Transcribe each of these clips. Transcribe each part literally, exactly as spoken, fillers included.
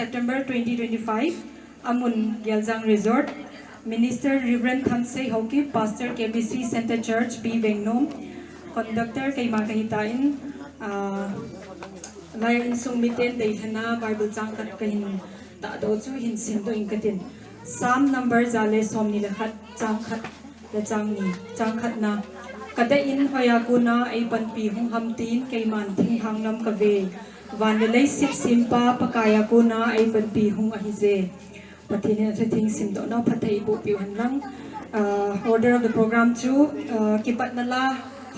September twenty twenty-five, amun Geljang Resort, Minister Reverend Thangsei Haokip, Pastor K B C Center Church, B Vengnom, conductor keima kahitan, ah, lai insung miten deilhena Bible chang khat kahin tahdoh chu hin simdoh inge katin. Psalm number ja le somni le khat, chang khat le chang ni, chang khatna. Kadei in hoiya kona eipanpi hung ham tin keiman thinglhang lam kave. Van le leiset sempa Pakaiya kona eipanpi hung ahije. Pathen in athutheng simdoh nau phatthei eiboh piu hen lang. Ah, order of the program chu, ah, kipatna la,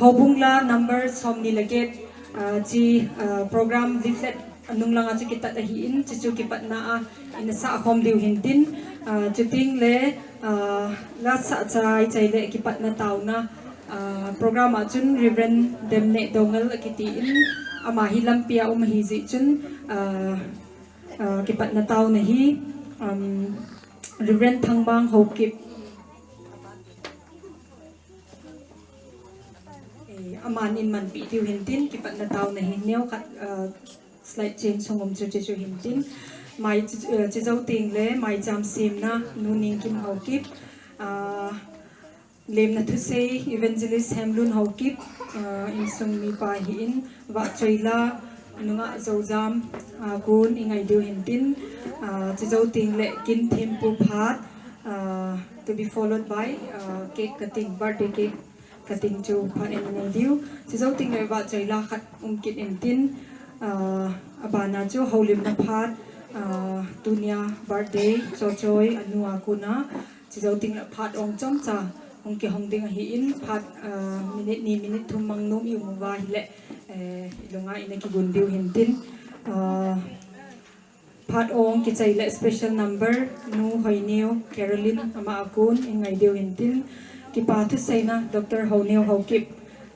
houbung la number somni le get, ah, chi, ah, program leaflet anung langa chu kitat ahin, chuchu kipatna a ina sah khom diu hintin, ah, chuteng le, ah, la sah chai chai le kipatna taona, ah, program a chun Reverend Demneh Doungel akitin, ama hi lampi a um ahi jeh chun, ah, ah, kipatna taona hi, um, Reverend Thangmang Haokip, eh, aman in manpi diu hintin, kipatna taona hi neo khat, ah, slide change hung um chu, chuchu hintin. Mai, eh, chujou teng le maicham semna Nu Ningkim Haokip, ah, lemna thusei Evangelist Hemlun Haokip, ah, insung mipa ahin, vahchoi la nungah joujam, ah, kon ingai diu hintin, ah, chujou teng le kin thempu phat, ah, to be followed by, ah, cake cutting, birthday cake cutting chu phat in inei diu. Chujou teng le vahchoi la khat um kit intin, ah, abana chu houlimna phat, ah, tunia birthday, Chochoi, anu a kona, chujou teng le phat ong chomcha hung kihong ding ahin, phat, ah, minute ni, minute thum mang nom i um uva ahile, eh, ilunga ina kigon diu hintin, ah, phat ong kichai le special number, Nu Hoineo Caroline, ama a kon ingai diu hintin, kipa thuseina Doctor Houneo Haokip,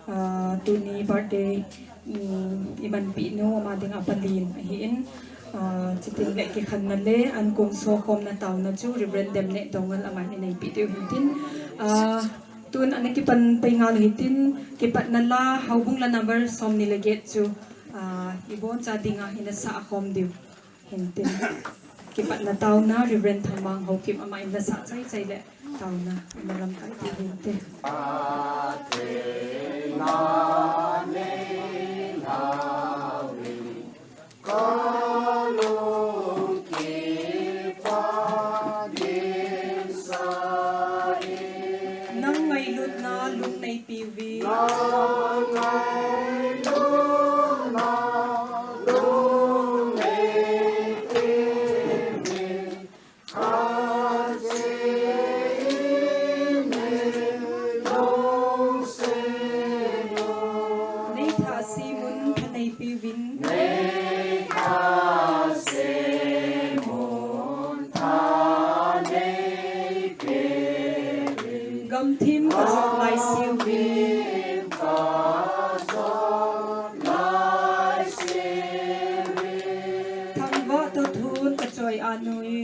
ah, tuni birthday, um, imanpi nu ama dinga palen ahin, ah, chuteng le kikhenna le ankong sokhomna taona chu Reverend Demneh Doungel aman ineipi diu hintin, ah, tun ana kipan pai ngal hintin, kipatna la, houbung la number somni le get chu, ah, iboncha dinga ina sah khom diu hintin. Kipatna taona, Reverend Thangmang Haokip ama in la sah chai chai le taona ina lamkai diu hintin. Nang ngailutna lung neipiuvin. Neitha semun thanei piuvin. Gamthim kajot laisiuvin. Thangvah toh thun kachoi anui.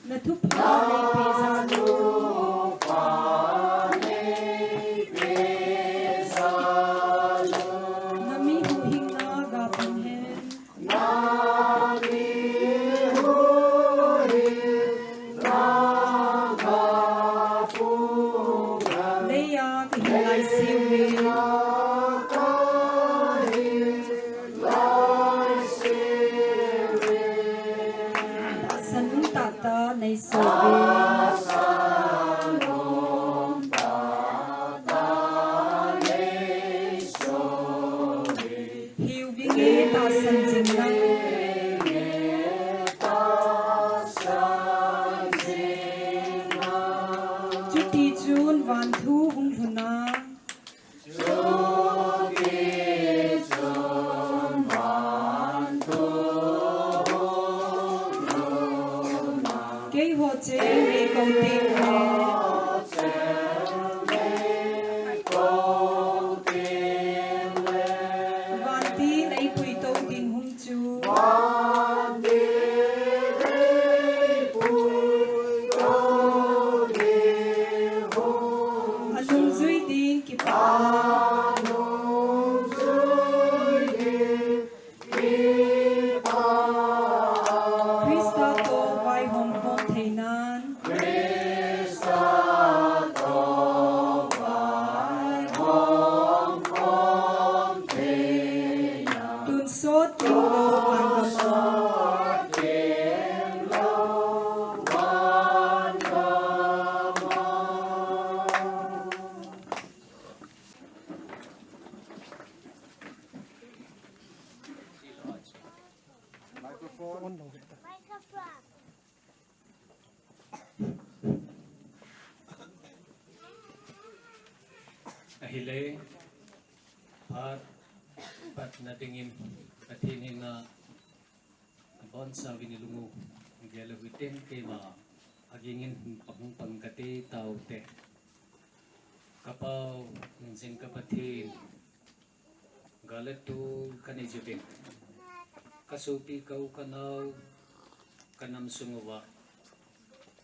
Na thupha neipe jal un. Na mi huhhingna ga phung hen. Leiya kahin laisiuvin. Tahsan um tahtah neisouvin. Hiu vinge tahsan jing lang. Chuti chun vanthu hung lhun a. Keiho cheng nei kou teng le. Vantil eipui tou ding hung chu. Ahile, phat patna dingin Pathen henga abonchauvin ilung u gel u hitin, keima agingin pang pang kati taute. Ka Pau, hingjing ka Pathen, gal le tol kanei jiuvin, ka sopi, ka u, ka nao, ka nam sung uva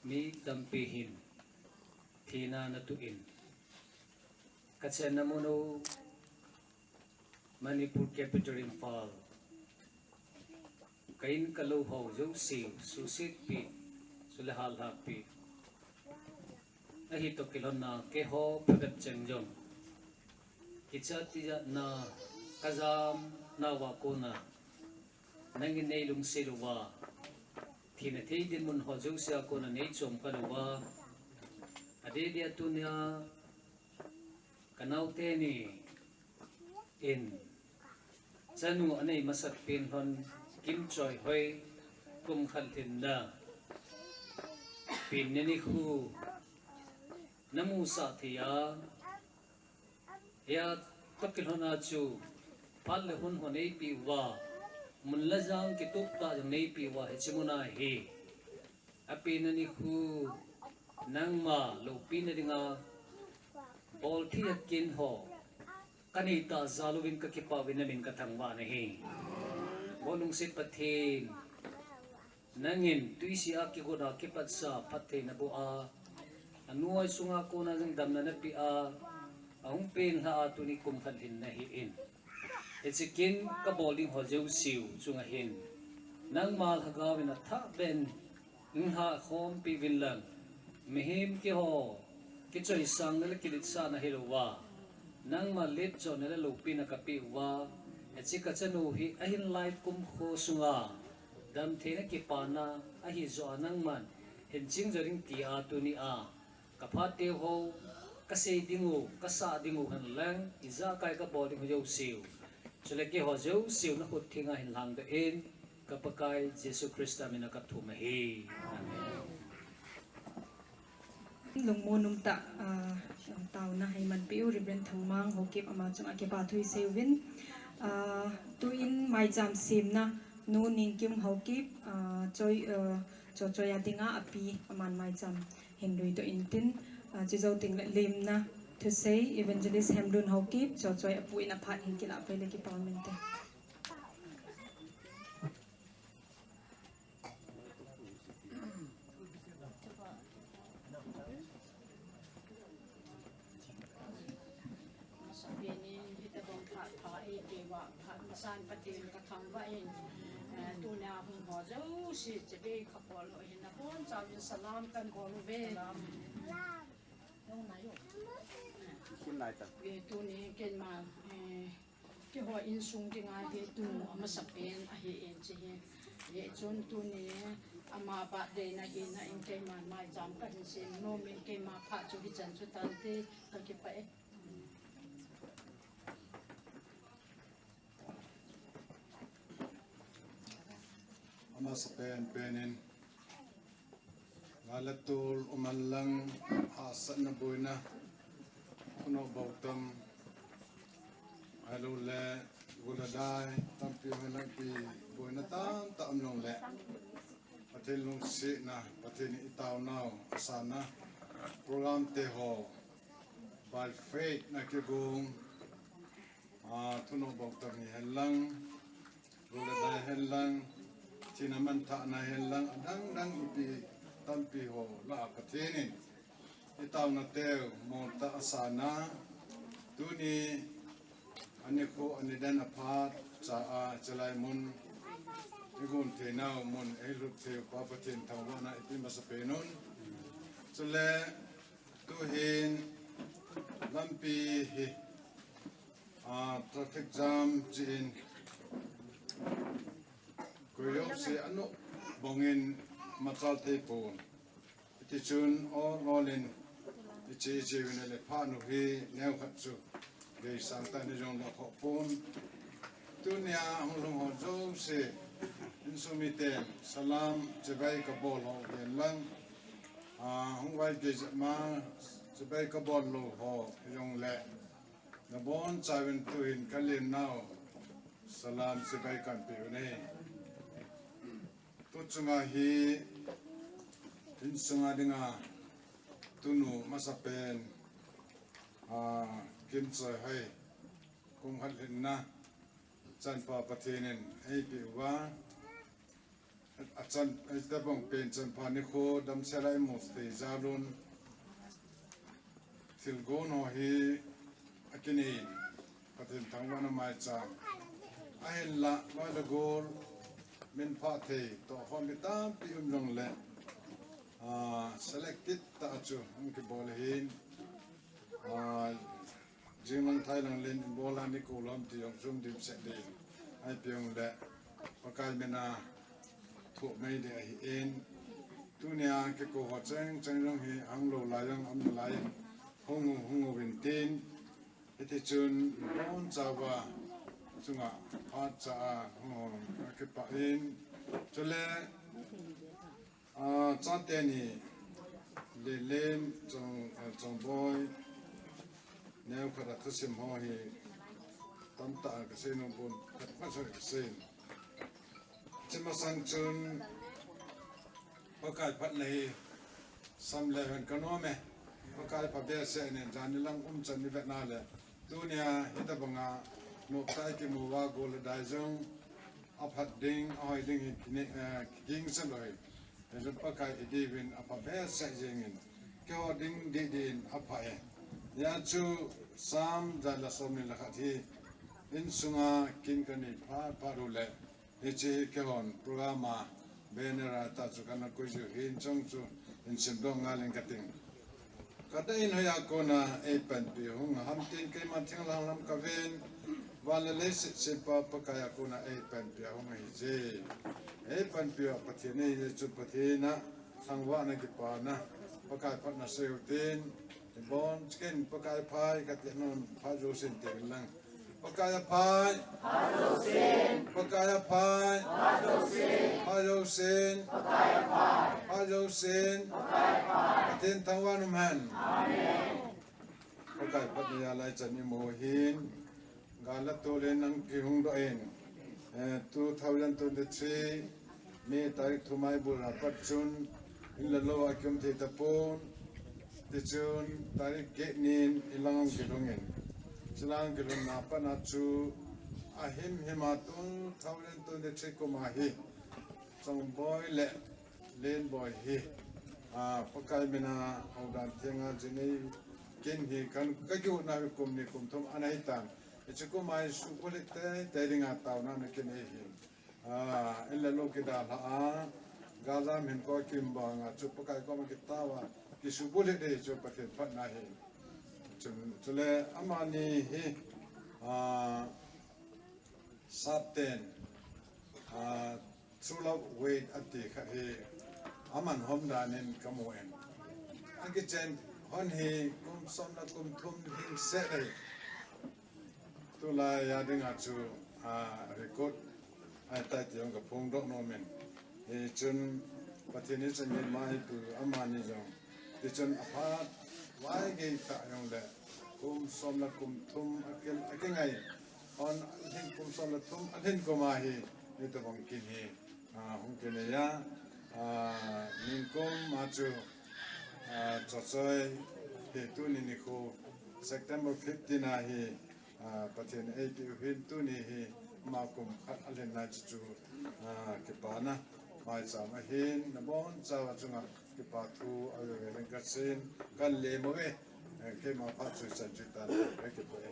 mi tampi hin thina ana tuh in, ka chenna mun u Manipur Capital Imphal, ka in ka lou ho jouse suhsetpi, chule halhahpi, ahi toh kilhonna keiho phabep cheng jong, kicha tijatna ka jamnauva kona nangin nei lungset uva, thina thei dinmun ho jousea kona nei chomkhat uva, adeh dia tunia ka naote ni in chanu anei masat pen lhon Kimchoihoi kum khat lhinna penna nikho namusah thei a, hia toh kilhonna chu phat le hun ho neipeh uva, mun le jang kitup tah jong neipeh uva, hiche muna hi apenna nikho nangma loupina dinga bolthei a kin ho kanei tah jal uvin ka kipah uvin namin ka thangvah nahi. Bol lungset Pathen, nangin twisih a kigot a kipatsa phattheina boh a, anuai sunga kona jong damna napeh a, ahung penlhah a tuni kum khat lhinna ahin, hiche kin kabol ding ho jouseu chunga hin nangma lhagaovin athahbeh in hahkhom peh uvin lang, mihem keiho kichoisangna le kiletsahna hilouva, nangma letchotna le loupina kapeh uva, hiche kachanu hi ahinlai kum kho sunga damtheina kipana ahijoh a nangman hin ching jo ding tia tunia kaphat teu ho kasei ding u, kasah ding u henlang, ijakai kabol ding u jouseu, chule keiho jouseu nakhut thenga hin lhangdoh in, ka Pakai Jesu Christa mina kathum ahi. Amen. Lungmon umtah, ah, taona heimanpeh u Reverend Thangmang Haokip ama chunga kipathu isei uvin. Ah, tuin maicham semna Nu Ningkim Haokip, ah, choi, ah, Chochoi a dinga api aman maicham hin luidoh intin, ah, chujou tengle lemna thusei Evangelist Hemlun Haokip, Chochoi apu in aphat hin kilah pai le kipa um inte. Masapen in hitobang phat pha eipeh uva, phat masan Pathen kathangvah in, eh, tunia hung ho jouse chebei kabol u ahin, nabonchauvin salam kabol uve. Eh, tuni keima, eh, keiho insung dinga hi tunu amasapen ahin, hiche hi. Hichun tuni ama birthday na hina in keiman maicham kahin sem nom in, keima phat chu hichan chu tante, kakipah e. Amasapen pen in, gal le tol um henlang, hahsatna boina, thunoh boutam, ahiloule gol le dai tampi um henlang, ipi boina tamtah um jongle, Pathen lungsetna, Pathen in itaonau asana program teho by faith na kigong, ah, thunoh boutam hi henlang, gol le dai henlang, thina manthahna henlang, adang dang ipi tampi ho lah a Pathen in itaona teu moltah asana, tuni anikho anidan aphat cha a, chelai mun igon theinau mun eilhut theiu Pa Pathen thangvahna ipeh masapen un. Chule tuhin lampi hi, ah, traffic jam jeh in Jouse anu bangin machal thei pon. Hiti chun ol ol in iche iche uvin le phat nu hi neo khat chu geisang tah in jong lo kho pon. Tunia hung lhung ho jouse, insung miten salam chibai kabol ho hen lang, a, hung vai gei jep ma chibai kabol lou ho jong le, nabon chauvin tuhin kalen nau salam chibai kan pe u ahi. Tu chunga hi insunga dinga tunu masapen, a, Kimchoi hai kum khat lhinna chanpa Pathen in eipeh uva, achan, atabang pen chanpa nikho damsel a imu thei jal un, thilgon ho hi akinei in, Pathen thangvahna maicham. Ahinla, loi le gol, min phah thei, tohkhom mi tampi um jongle, a, selected tah a chu hung kibol ahin, a, jinglang thailang len in bol a ni kou lom ti jong chom dimset ding. Ahi jongle, Pakai mina thoh mai ding ahin. Tunia kikou ho cheng cheng jong hi hung lou lai jong um nalai in, hung u, hung uvin tin. Hiti chun nabon chauva chunga phat cha a hung u, akipah in. Chule, a, chate ni, Lelen, Chong, a, Chongboi, neo khat a thusim ho hi tamtah a kasei nom pon, khat khat sa kasei. Hiche masang chun Pakai phatna hi sam le hen kanom e. Pakai pha behseh in, jan ni lang um chan ni vetna le. Tunia hitabanga noptah a kimu uva gol le dai jong aphat ding, ahoi ding hi kine, eh, kiging sa loi. Hijeh chun Pakai i diuvin apha behseh jeng in. Keiho ding didi in apha e. Hijeh chun Sam ja le som ni le khat hi insunga kin kanei phat phat u le. Hiche keihon program a banner a tah chu kana koi jiu hin chong chu hin simdoh ngal in kating. Kadei in hoiya kona eipanpi hung ham tin keima thinglhang lam kaven, van le leiset sempa Pakai a kona eipanpi hung ahije. Eipanpi a Pathen ahije chu Pathen a thangvahna kipana, Pakai phatna seiyu tin, ibon chun Pakai phai kati nom phat jousen tin lang. Pakai a phai. Phat jousen. Pakai a phai. Phat jousen. Phat jousen. Pakai a phai. Phat jousen. Pakai a phai. Pathen thangvah in umhen. Amen. Pakai phatna a lai chan imu hin. Gal le tol in nang kihung doh in. Eh, two thousand twenty-three. May tarik thum a ibol a pat chun, in le lou a kium thei tapon, tichun tarik get nin ilang kilhung in. Chulang kilhung na pat na chu ahim him a two thousand twenty-three kum a hi, Chongboi le Lenboi hi, a, Pakai mina houdan thenga jinei kin hi kan ka kiu na kum ni kum thum ana hitan. Hiche kum a hi subulhit tei tei dinga taona na kinei hin. A, in le lou kidalha a, Gaza min ko kim banga chu Pakai koma kitao a, kisubulhit ding chu Pathen phatna ahi. Chun, chule amani hi, a, Sapten, a, True Love Wait ati khat hi, aman hom dan in kamu in. Akichen hon hi kum som le kum thum hing se dei. Tulai a dinga chu, a, record ahitai ti jong kaphongdoh nom in. Hichun Pathen in changin mai pu amani jong. Tichun aphat vaigei tah jong le kum som le kum thum akin, akingai. Hon alhin kum som le thum alhin kum a hi, hitabang kin hi, a, hung kinei a, a, nikum a chu, a, Chochoi hi tuni nikho September fifteen a hi, a, Pathen eipeh u hin tuni hi ama kum khat alhin nai chu chu, a, kipana maicham ahin, nabon chauva chunga kipa thu avel vel in kasen, kan lem uve, eh, keima phat chu chan chu tan, eh, kipa e.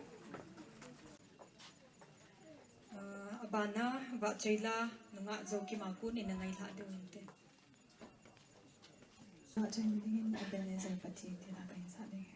Ah, abana, Vahchoila, nungah Zokima Kun in angailha diu hinte. Vahchoila dingin Ebenezer Pathen thila kahin sah ding.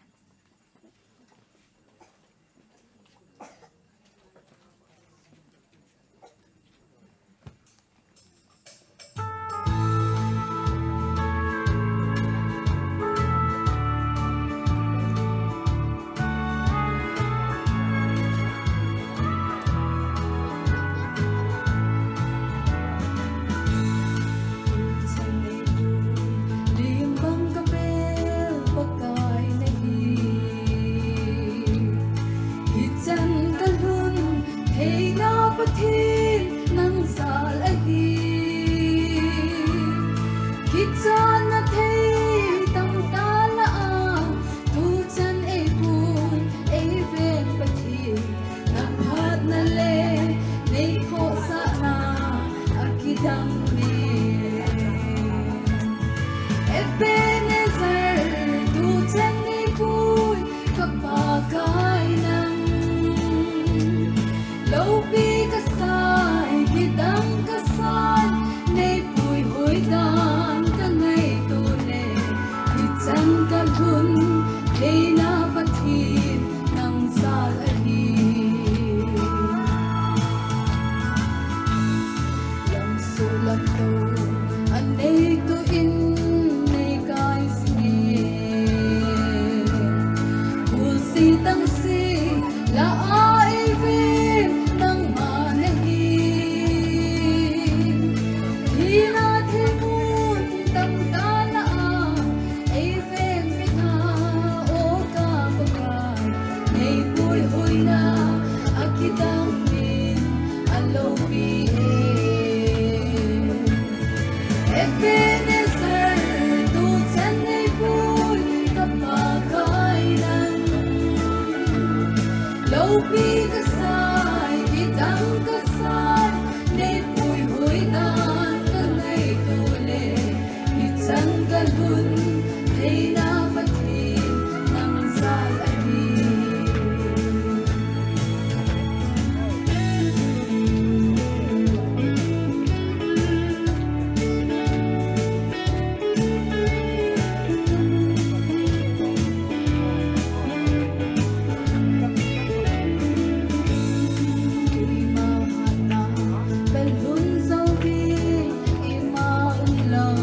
Ebenezer, tuchan neipui, ka Pakai nang. Loupi kasai, kidang kasai, neipui hoidan kangaito le, hichan kalhun theina Pathen nang jal ahi. Lamso lamto, anei to in nei kai sine. Hulse tangse, la a eive nangma nahi. Thina theimun tamtah la a, eive pina o ka Pakai. Neipui hoina, akidang min, aloupi e. Ebenezer, tuchan neipui, ka Pakai nang. Loupi kasai, kidang kasai, neipui hoidan kangaito le, hichan kalhun theina Pathen nang jal ahi. Ima hatah kalhun jou ding ima umlou.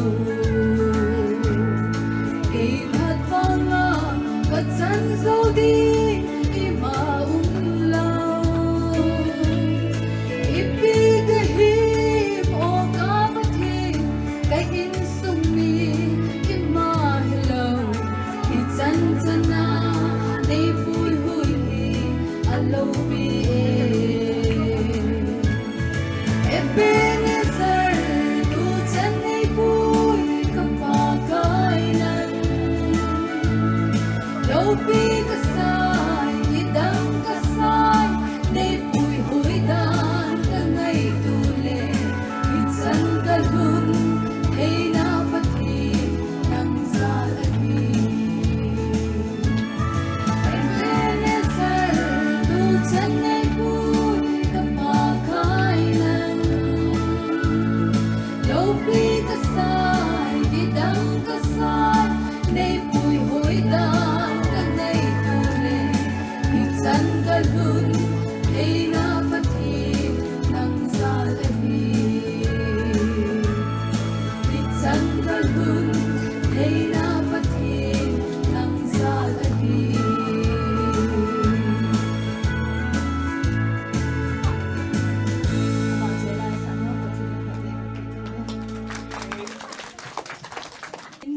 Kei phat vanga kachan jou ding ima umlou. Ipi kahim o ka Pathen, ka insung mi ima hilou. Hichan chana neipui hoi hi aloupi e. Ebenezer, tuchan neipui, ka Pakai nang. Loupi kasai, kidang kasai, neipui hoidan kangaito le, hichan kalhun theina Pathen nang jal ahi. Ebenezer, tuchan neipui, ka Pakai nang. Loupi kasai, kidang kasai, neipui hoidan kangaito le, hichan kalhun theina Pathen nang jal ahi. Hichan kalhun theina Pathen nang jal ahi.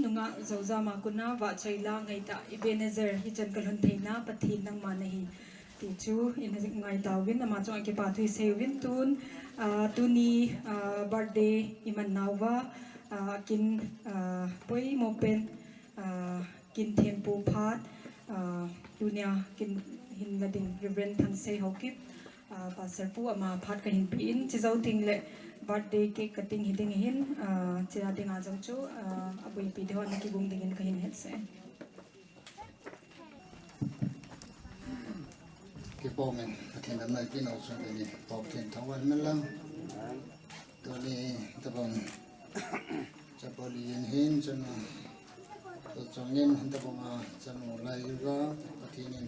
Nungah Zozama kona vahchoi la ngaitah Ebenezer, hichan kalhun theina Pathen nangma nahi. Ti chu in ngaitauvin, ama chunga kipa thu isei uvin tun, ah, tuni, ah, birthday iman nauva, ah, kin, ah, poimo pen, ah, kin thempu phat, ah, tunia kin hin la ding Reverend Thangsei Haokip, ah, Pastor pu ama phat kahin pe in, chujou teng le birthday cake cutting hiding ahin, ah, chea dinga jong chu, ah, abuipi teho ana kigon dingin kahin hetsah e. Kipah in, Pathen damna ipeh nau chun tuni, Pathen thangvah in lang. Tuni, tabang, chapali in hin, chanu, to chongin, tabang a, chanu lai yuva, Pathen in,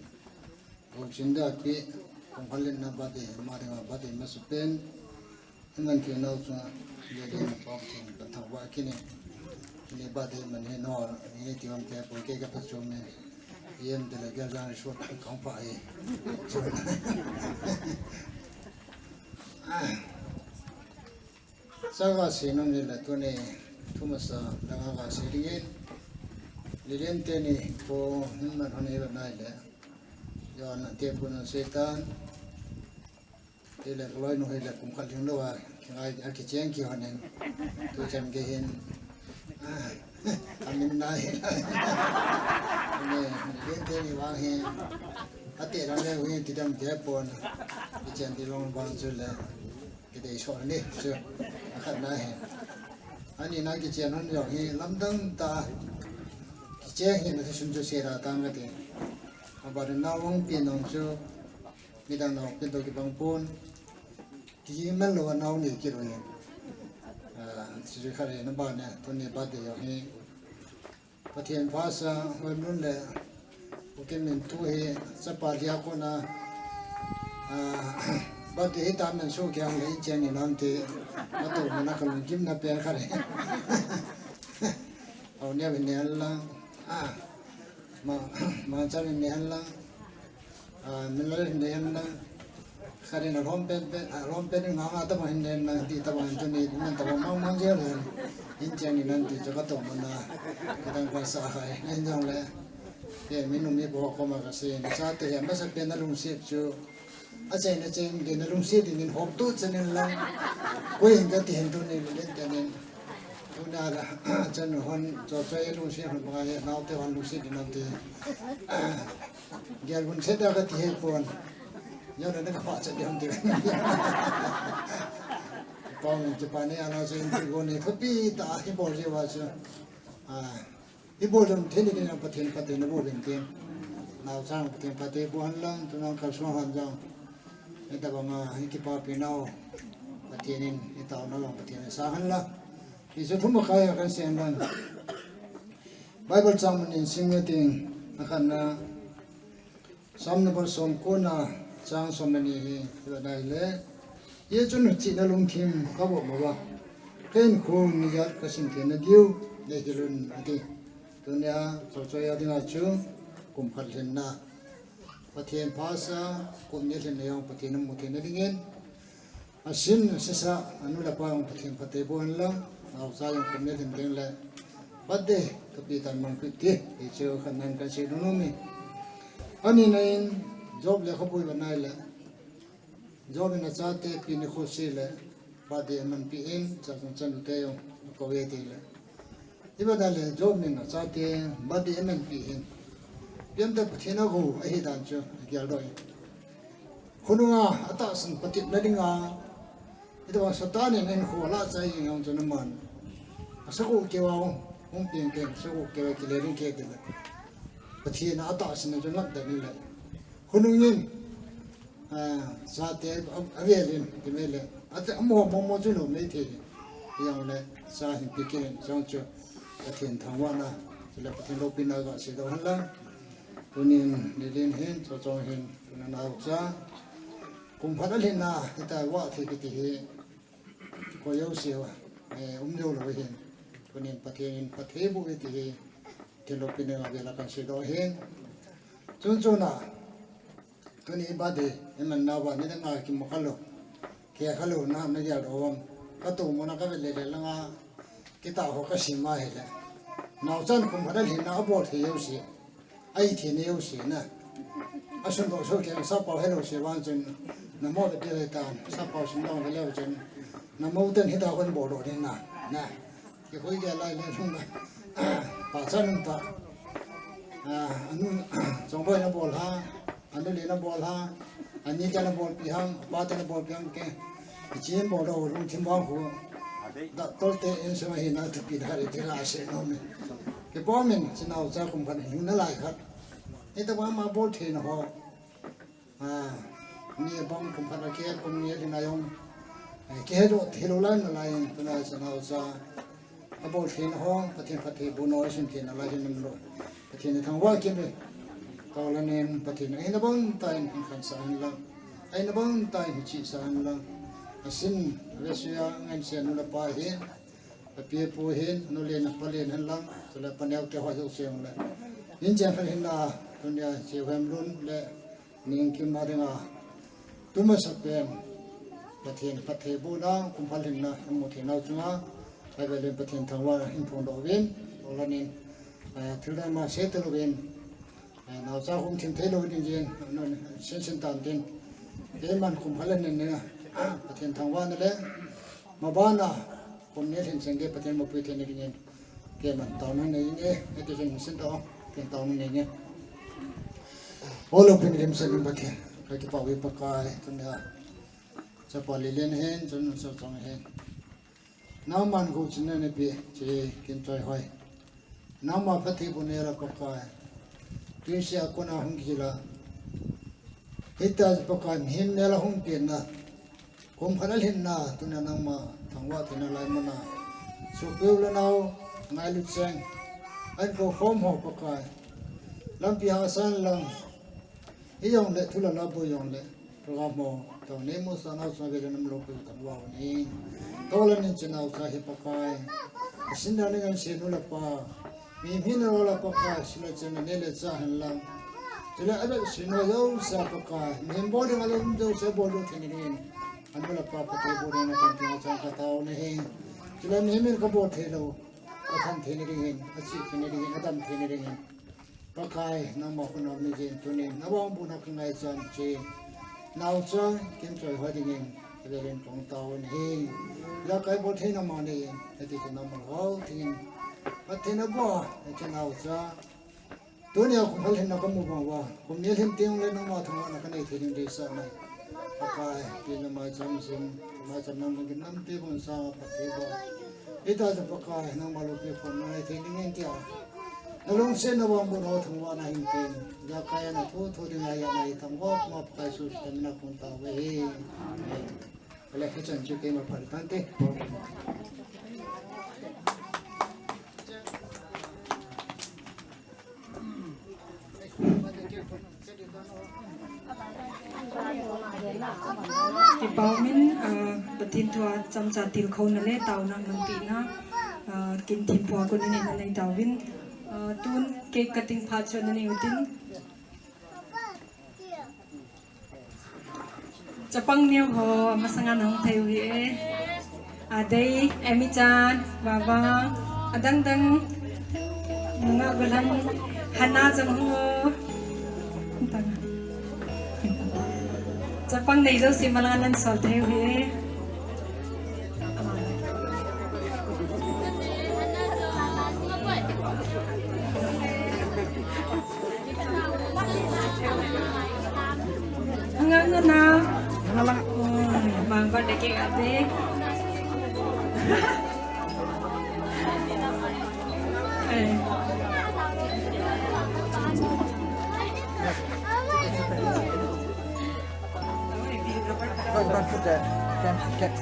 Gouchin da pi, kong khalin na birthday, ma dinga birthday masupen. Ngan thei nau chunga, le le na pau thei na kan thau ba kini. Kini birthday man hi no, ini ti om te, poi ke ka pa chom me. Yem te le ga jang shuat kong pa hi. Sa ga si nung ni le tuni, thu masa, la ga ga si dingin. Lilin teni, ko, hin man hon hi ba nai le. Yon, te pu na setan. Te le, loi nu hi le, kum khat ling lo a, ki ngai, a ki cheng ki hon hin. Tu chan ke hin. A, a min nai. Ni, lilin teni wang hin. A te lang le, wi ti dam ke pon. Ki chen ti long bang chu le. Dei so ni chu, akhatna hi. Anina kichen hon jong hi lamdang tah a kichen hi na thusum chu seida tang kati. Abana naopi nung chu midang naopi toh kibang pon. Kimen lou a nao nei kit u hi. Ah, chu chu khat hi, number ni, tuni birthday jong hi. Pathen phasah, Hoimlun le Pu Kimmin tu hi chapa lia kona, ah, birthday hi tamin sukiang le inchen ni lam ti, katoh muna kalungkimna pen khat hi. Au nia vin ne la, ah, ma, ma chan ni ne la. Ah, min la hin dei hen lang. Khat in alhom pen pen, alhom pen in nga nga tabang hin dei hen lang, ti tabang hin tuni, min tabang mang mang jeng hen. Inchen ni lang ti chu katoh muna. Kadang kasa khai. Nen jong le. Ke min um mi po koma kasei. Chate hi, masa pen nalungset chu. Achaina cheng ding nalungset ding in hop tu chen in lang. Koi hin kati hen tuni, len ten in. Tuna la, chan hon, cho cho e lungset hon banga ye, naote hon lungset ding nante. Gel bun se da kati he pon. Yo na ka pha cha ding te. Pong ti pa ne ala se ti go ne thupi tah hi bol je wa chu. Ah, hi bol jong thei ni ke Pathen phatthei na boh uvin tin. Naocha Pathen phatthei boh hen lang, tuna kalsong hen jong. Hitabanga hi kipapi nau Pathen in, hi taona jong Pathen in sang hen lang. Hichu thum a kai a kan sei hen lang. Bible chang mun in sim nge ting, akhatna, Psalm number som ko na, chang som le ni hi, hiva nai le. Hichun huchihna lungthim ka bol mo va. Ka hinkho nijat ka simthei na diu, nei hilun ati. Tunia, cho cho a dinga chu, kum khat lhinna. Pathen phasah, kum ni lhinna jong Pathen in mu thei na dingin. Asin, asisa, anu le apa jong Pathen phatthei boh hen lang, naocha jong kum ni lhin ding le, birthday, thupi tah in mang kit ti, hichu khat nan kan sei nom e. Anina in, Job lekhabu iva nai le, Job in achate pi nikho seh le, birthday aman pi in, cha jong chanu te jong, akou e ti le. Hiva nai le, Job in achate, birthday aman pi hin. Pian te Pathen a go, ahi dan chu, agel doh in. Khonunga atahsan patepna dinga, hitabang Satan in ahinkho alah chai jing jong chun aman. Asakhu keu a hung peng keng, asakhu keu a kile ding kei tile. Pathen a atahsan a chun lat dan ile. Khonung in, ah, chate a, avel in, ti mai le. Ate amo mo mo chu lou mai thei. Jong le, cha hin pi keng, jong chu. Pathen thangvahna, chule Pathen loupina gasei doh hen lang. Tunin, Nilin hin, Chochong hin, tuna naocha. Kum khat alhinna, hitia vah thei kiti hi. Koi jouse, eh, um jou lou hin. Tunin Pathen in phatthei boh e ti hi. Pathen loupina a vela kan sei doh hin. Chun chun a. Tuni birthday, iman nauva, nidang a kimu khalou. Khe khalou, na, nagel doh uvam. Katoh muna kavet le le langa. Kitah ho kasim a hile. Naochan kum khat alhinna abol thei jouse. Ahi thei na jouse na. Asun doh so keng sapao helou se vang chun. Namo ve te ve tan. Sapao sim dong ve leu chun. Namo ten hita kon bol doh ding na. Na. Kikhui kei lai le lhung na. Pachat um ta. Ah, anu, Chongboi na bol ha, anu le na bol ha, ani te na bolpi ham, apa te na bolpi ham ke. Ichin bol doh lungthim vang khu. Doctor te insung a hin athupi da re ti la sei nom e. Kei pom in, chinaocha kum khat hin na lai khat. Hitabang ma bol thei na ho. Ah, ni bang kum khat a kei kum ni lhin a jong. Eh, kei he doh thei lou lai nalai, tuna chinaocha. Abol theina ho, Pathen phatthei boh nau, asim theina lai hin umlou. Pathen in thangvah kit in. Tao lanin Pathen in ahina bang tah in hin khansah hen lang. Ahina bang tah in hin chihsah hen lang. Asin, avesui a, ngansei nu le pa hin. Api apu hin, nu len apa len hen lang. Chule paneo te ho jouse jong le. Inchen khat hin la, tunia Chiu Hemlun le Ningkim a dinga, tuma sa pen, Pathen phatthei bohna, kum khat lhinna, amu thei nau chunga, avel in Pathen thangvah in phongdoh uvin, olanin, eh, thil dang ma sei talou vin, eh, naocha hung thim thei lou ding jin, non, sen sen tan tin, keiman kum khat lhinna, Pathen thangvahna le, mabana, kum ni lhin seng gei Pathen mapui theina dingin, keiman taona nei inge, eti jin sin tao, ken taona nei inge. O loupina lim sangin Pathen, kakipah uve Pakai, tunia. Pali len hen, chun so chong hen. Nangman ko chin na pe, che kin choi hoi. Nangma phatthei bu ne la Pakai. Tuisia kona hung kila. Hita Pakai him ne la hung pin na. Kum khat a lhin na, tuna nangma thangvah theina lai muna. Sopeu le nao, ngailu cheng. An ko khom ho Pakai. Lampi hangsan lang. Hi jong le, thu la la boi jong le. Program ho, to ne mo sa nao sa ve le nam lo pe thangvah ni. To la ni chen nao sa hi Pakai. Asin da ni ngan se nu la pa. Mi mi na lo la Pakai, sila chen ne le cha han lang. Chule a bep sino jouse Pakai, mihem bol ding a lom jouse bol lou thei ni dingin. Anu le apa phatthei boh dingin na kan tia chang ka tao na hi. Chule mihem in ka bol thei lou, ka than thei ni dingin, a chih thei ni dingin, a dam thei ni dingin. Pakai, nangma khut na um ni jin tunin, na vang bu na ka ngaichat che. Naocha, kin choi hoi dingin, ka velin kong tao na hi. Ijakai bol thei na ma nei, hiti chu nangma hou thei in. Phatthei na boh, hiti naocha. Tunia kum khat lhin na ka mu bang uva, kum ni lhin teng le nangma thangvah na ka nei thei ding deisah nai. Pakai, pi na maicham sim, maicham nang bang kin nam te bang sa phatthei boh. Hita chu Pakai, nangma loupi khom na nei thei ding in tia. Na lungset na vang bu na thangvah na hin tin. Ijakai a na thu thu ding a ija na hi thangvah ma Pakai Jesu Christa mina kong tao ve hi. Amen. Kale, hichan chu keima phat tante. Kipah umin, ah, Pathen thua chomcha tilkhouna le taona lampi na, ah, kin thempu a kon in na nei tauvin, ah, tun cake cutting phat chu na nei utin. Chapang neo ho, masanga nahung thei u hi e. Adei, Emi chan, Baba, adang dang, nunga gulang, Hana jong ho. Chapang nei jouse malanga nan sol thei u hi e. Anga, anga na. Anga lang. Oh, mangbat deke ate. Eh. Don't, don't put the, don't get.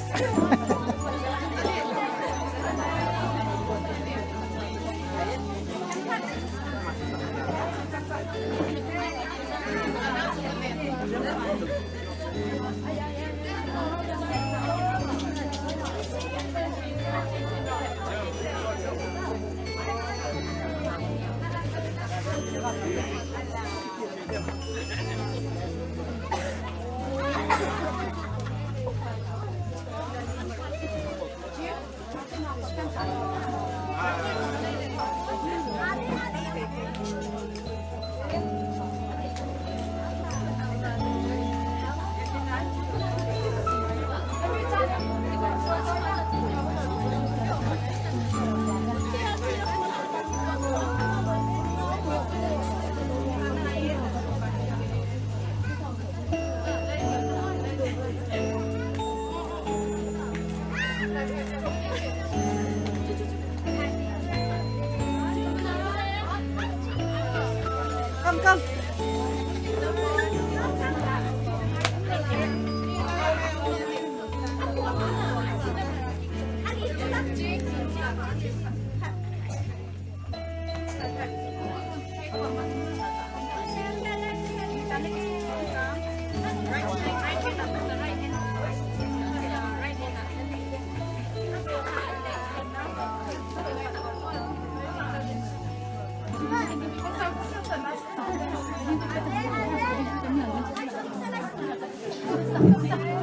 Come, come.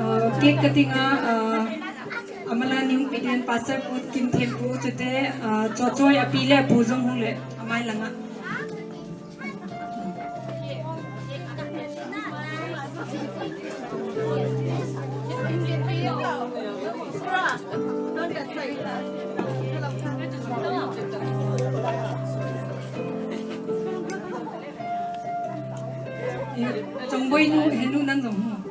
Uh, cake cutting a, uh, Amala nung pidin pastor pu Kim Thempu chute, ah, Chochoi api le apu jong hung le amai langa. Chongboi nu, henu nan jong hung.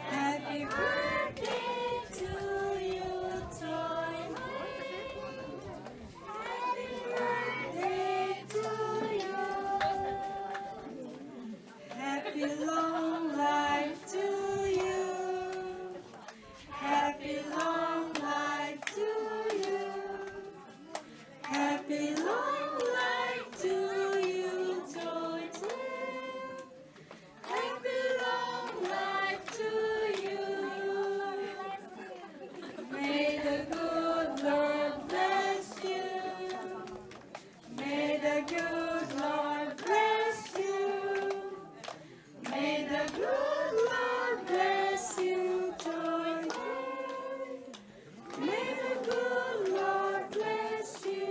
Happy birthday to you, Toy. Happy birthday to you. Happy long life to you. Happy long life to you. Happy long life to you, Toy. Happy long life to you. May the good Lord bless you. May the good Lord bless you. May the good Lord bless you, Toy. May the good Lord bless you.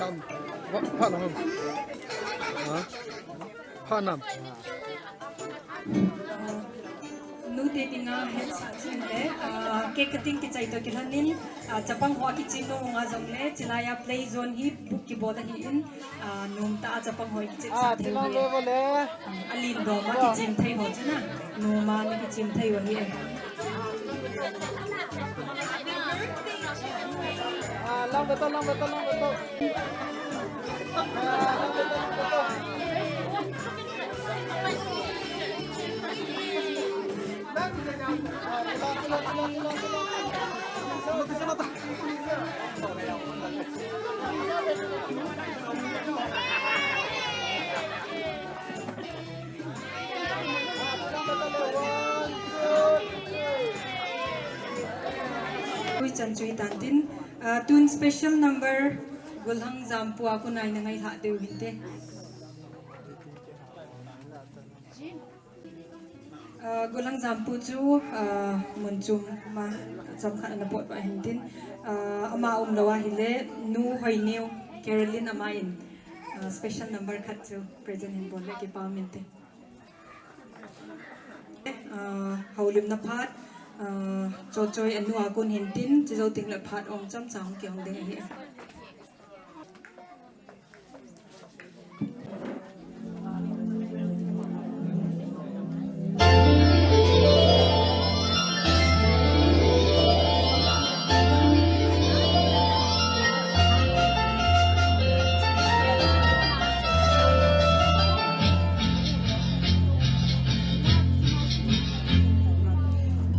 Kam, pha nam. Ha? Pha nam. Nute dinga hetsah ching le, ah, cake cutting kichai toh kilhonin, ah, chapang ho kichim nom u nga jongle, chilai a play zone hi book kibol ahin, ah, nomtah a chapang ho kichim sah thei u ahi. Alin dom a kichim thei ho chu na, nom a na kichim thei u ahi. Ui chan chui tan tin, ah, tun special number Golhang Jampu a kon a ina ngailhah diu hinte. Ah, Golhang Jampu chu, ah, mun chom ma chomkhat ana pot uva hin tin, ah, ama umlou ahile, Nu Hoineu, Caroline ama in, ah, special number khat chu present hin bol le kipa um inte. Ah, houlimna phat, ah, Chochoi anu a kon hin tin, chujou tengle phat ong chomcha hung kihong ding ahi.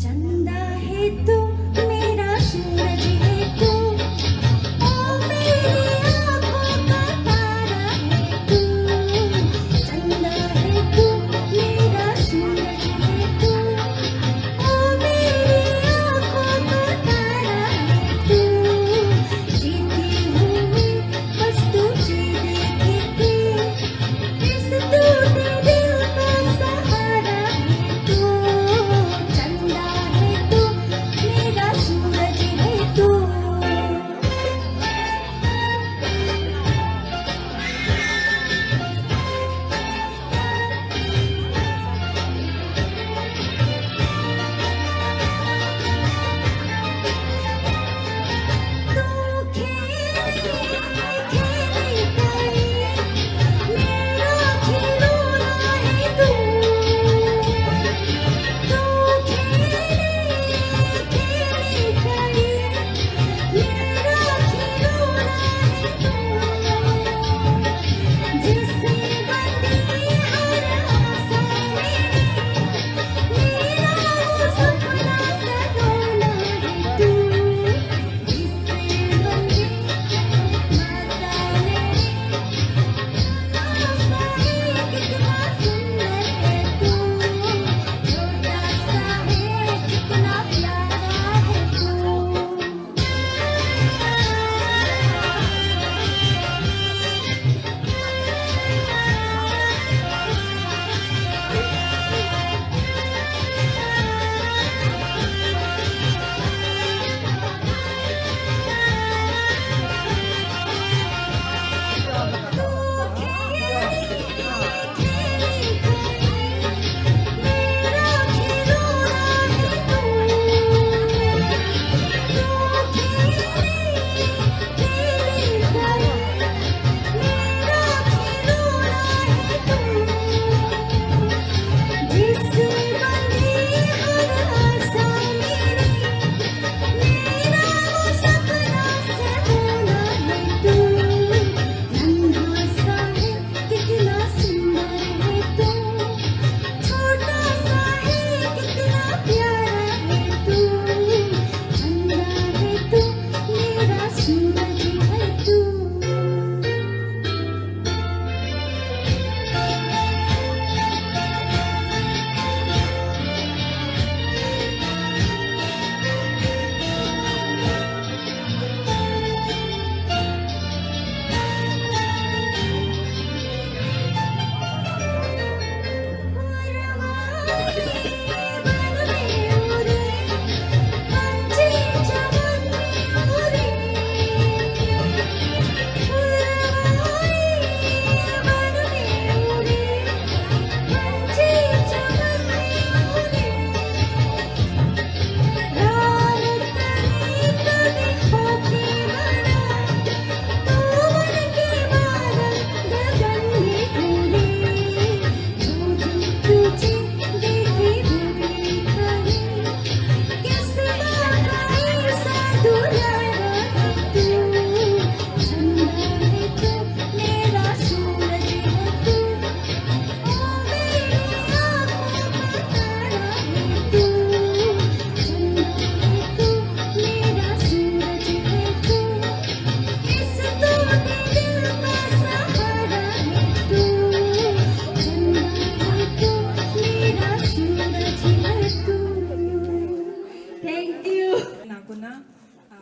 चंदा है तू, मेरा सूरज है तू, ओ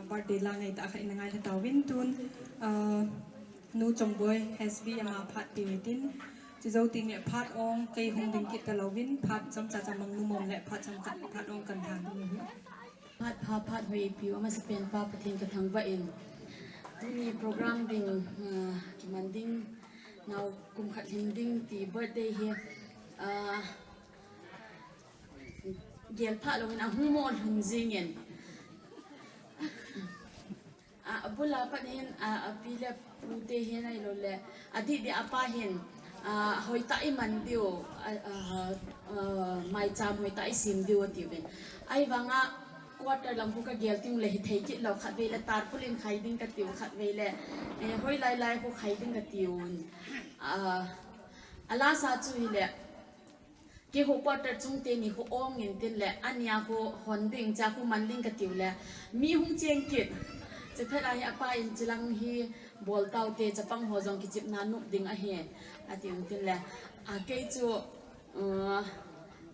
Birthday la ngai ta kha ina ngai ta win tun. Uh, nu Chongboi S B ama phat pe tin. Chi zo ting le phat ong kei hung ding kit ta lo win phat chom cha cha mang nu mom le phat chom khat phat ong kan thang ding hi. Phat pha phat hoi pi ama sa pen pa Pathen ka thangvah in. Tuni program ding, uh, kiman ding nau kum khat lhing ding ti birthday hi. Uh, Gel pha lo in a hung mo lhun jing in. A, a bula pat hin, a, a pi le pu te hin ai lo le. A di di a pa hin, a, hoi ta i man diu, a, a, a, mai cham hoi ta i sim diu a ti vin. Ai vanga quarter lam hu ka gel ting le hi thei kit lo khat vei le tarpaulin khai ding ka tiu khat vei le. Eh, hoi lai lai hu khai ding ka tiu. A, a la sa chu hi le. Kei hu quarter chung te ni hu ong in tin le, ania hu hon ding cha hu man ding ka tiu le, mi hung cheng kit. Chaphat a hi a pa in chilang hi bol tau te chapang ho jong kichip na nup ding a hi, a ti ung tin le, a kei chu, uh,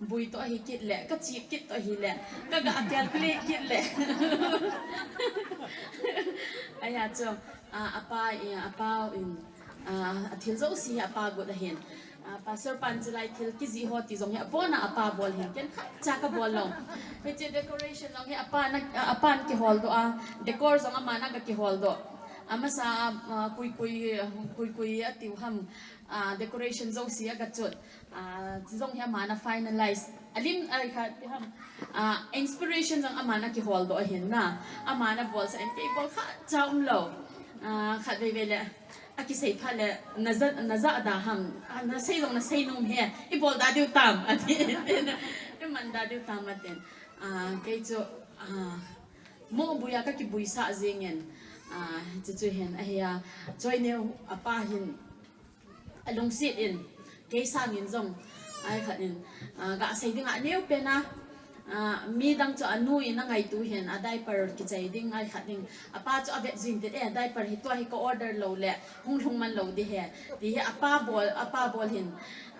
bui to hi kit le, ka chip kit to hi le, ka ga calculate kit le. Aya chu, uh, a pa, uh, a pa in, uh, a thil zo si a pa gut a hin. Ah, Pastor pan chilai thil kiji ho ti jong hi a pona a pa bol hin ken khat cha ka bol lo. Hiche decoration jong hi a pa na, a pa na kihol do a. Decor jong ama na ka kihol do. Amasa, ah, kui kui, kui kui a tiu ham. Ah, decoration jong si a ka chut. Ah, jong hi ama na finalize. Alim ai khat ti ham. Ah, inspiration jong ama na kihol do a hin na. Ama na bol sa en kei bol khat cha um lo. Ah, khat vei vei le. A kisei pha le, na za, na za da ham, a, na sei jong na sei nom he, i bol da diu tam, a ti, i man da diu tam a tin. A, kei chu, a, mo bui a ka kibui sa jing in, a, chu chu hin, a hi a, choi neu a pa hin, a lungsit in, kei sang in jong, ai khat in, a, ga sei ding a neu pen a, Ah, mi dang chu a nu in a ngaitu hin, a diaper kichai ding, ngai khat ding. A pa chu a vet jin tin, eh, diaper hi tua hi ka order lo le, hung lhung man lo di he. Ti hi a pa bol, a pa bol hin.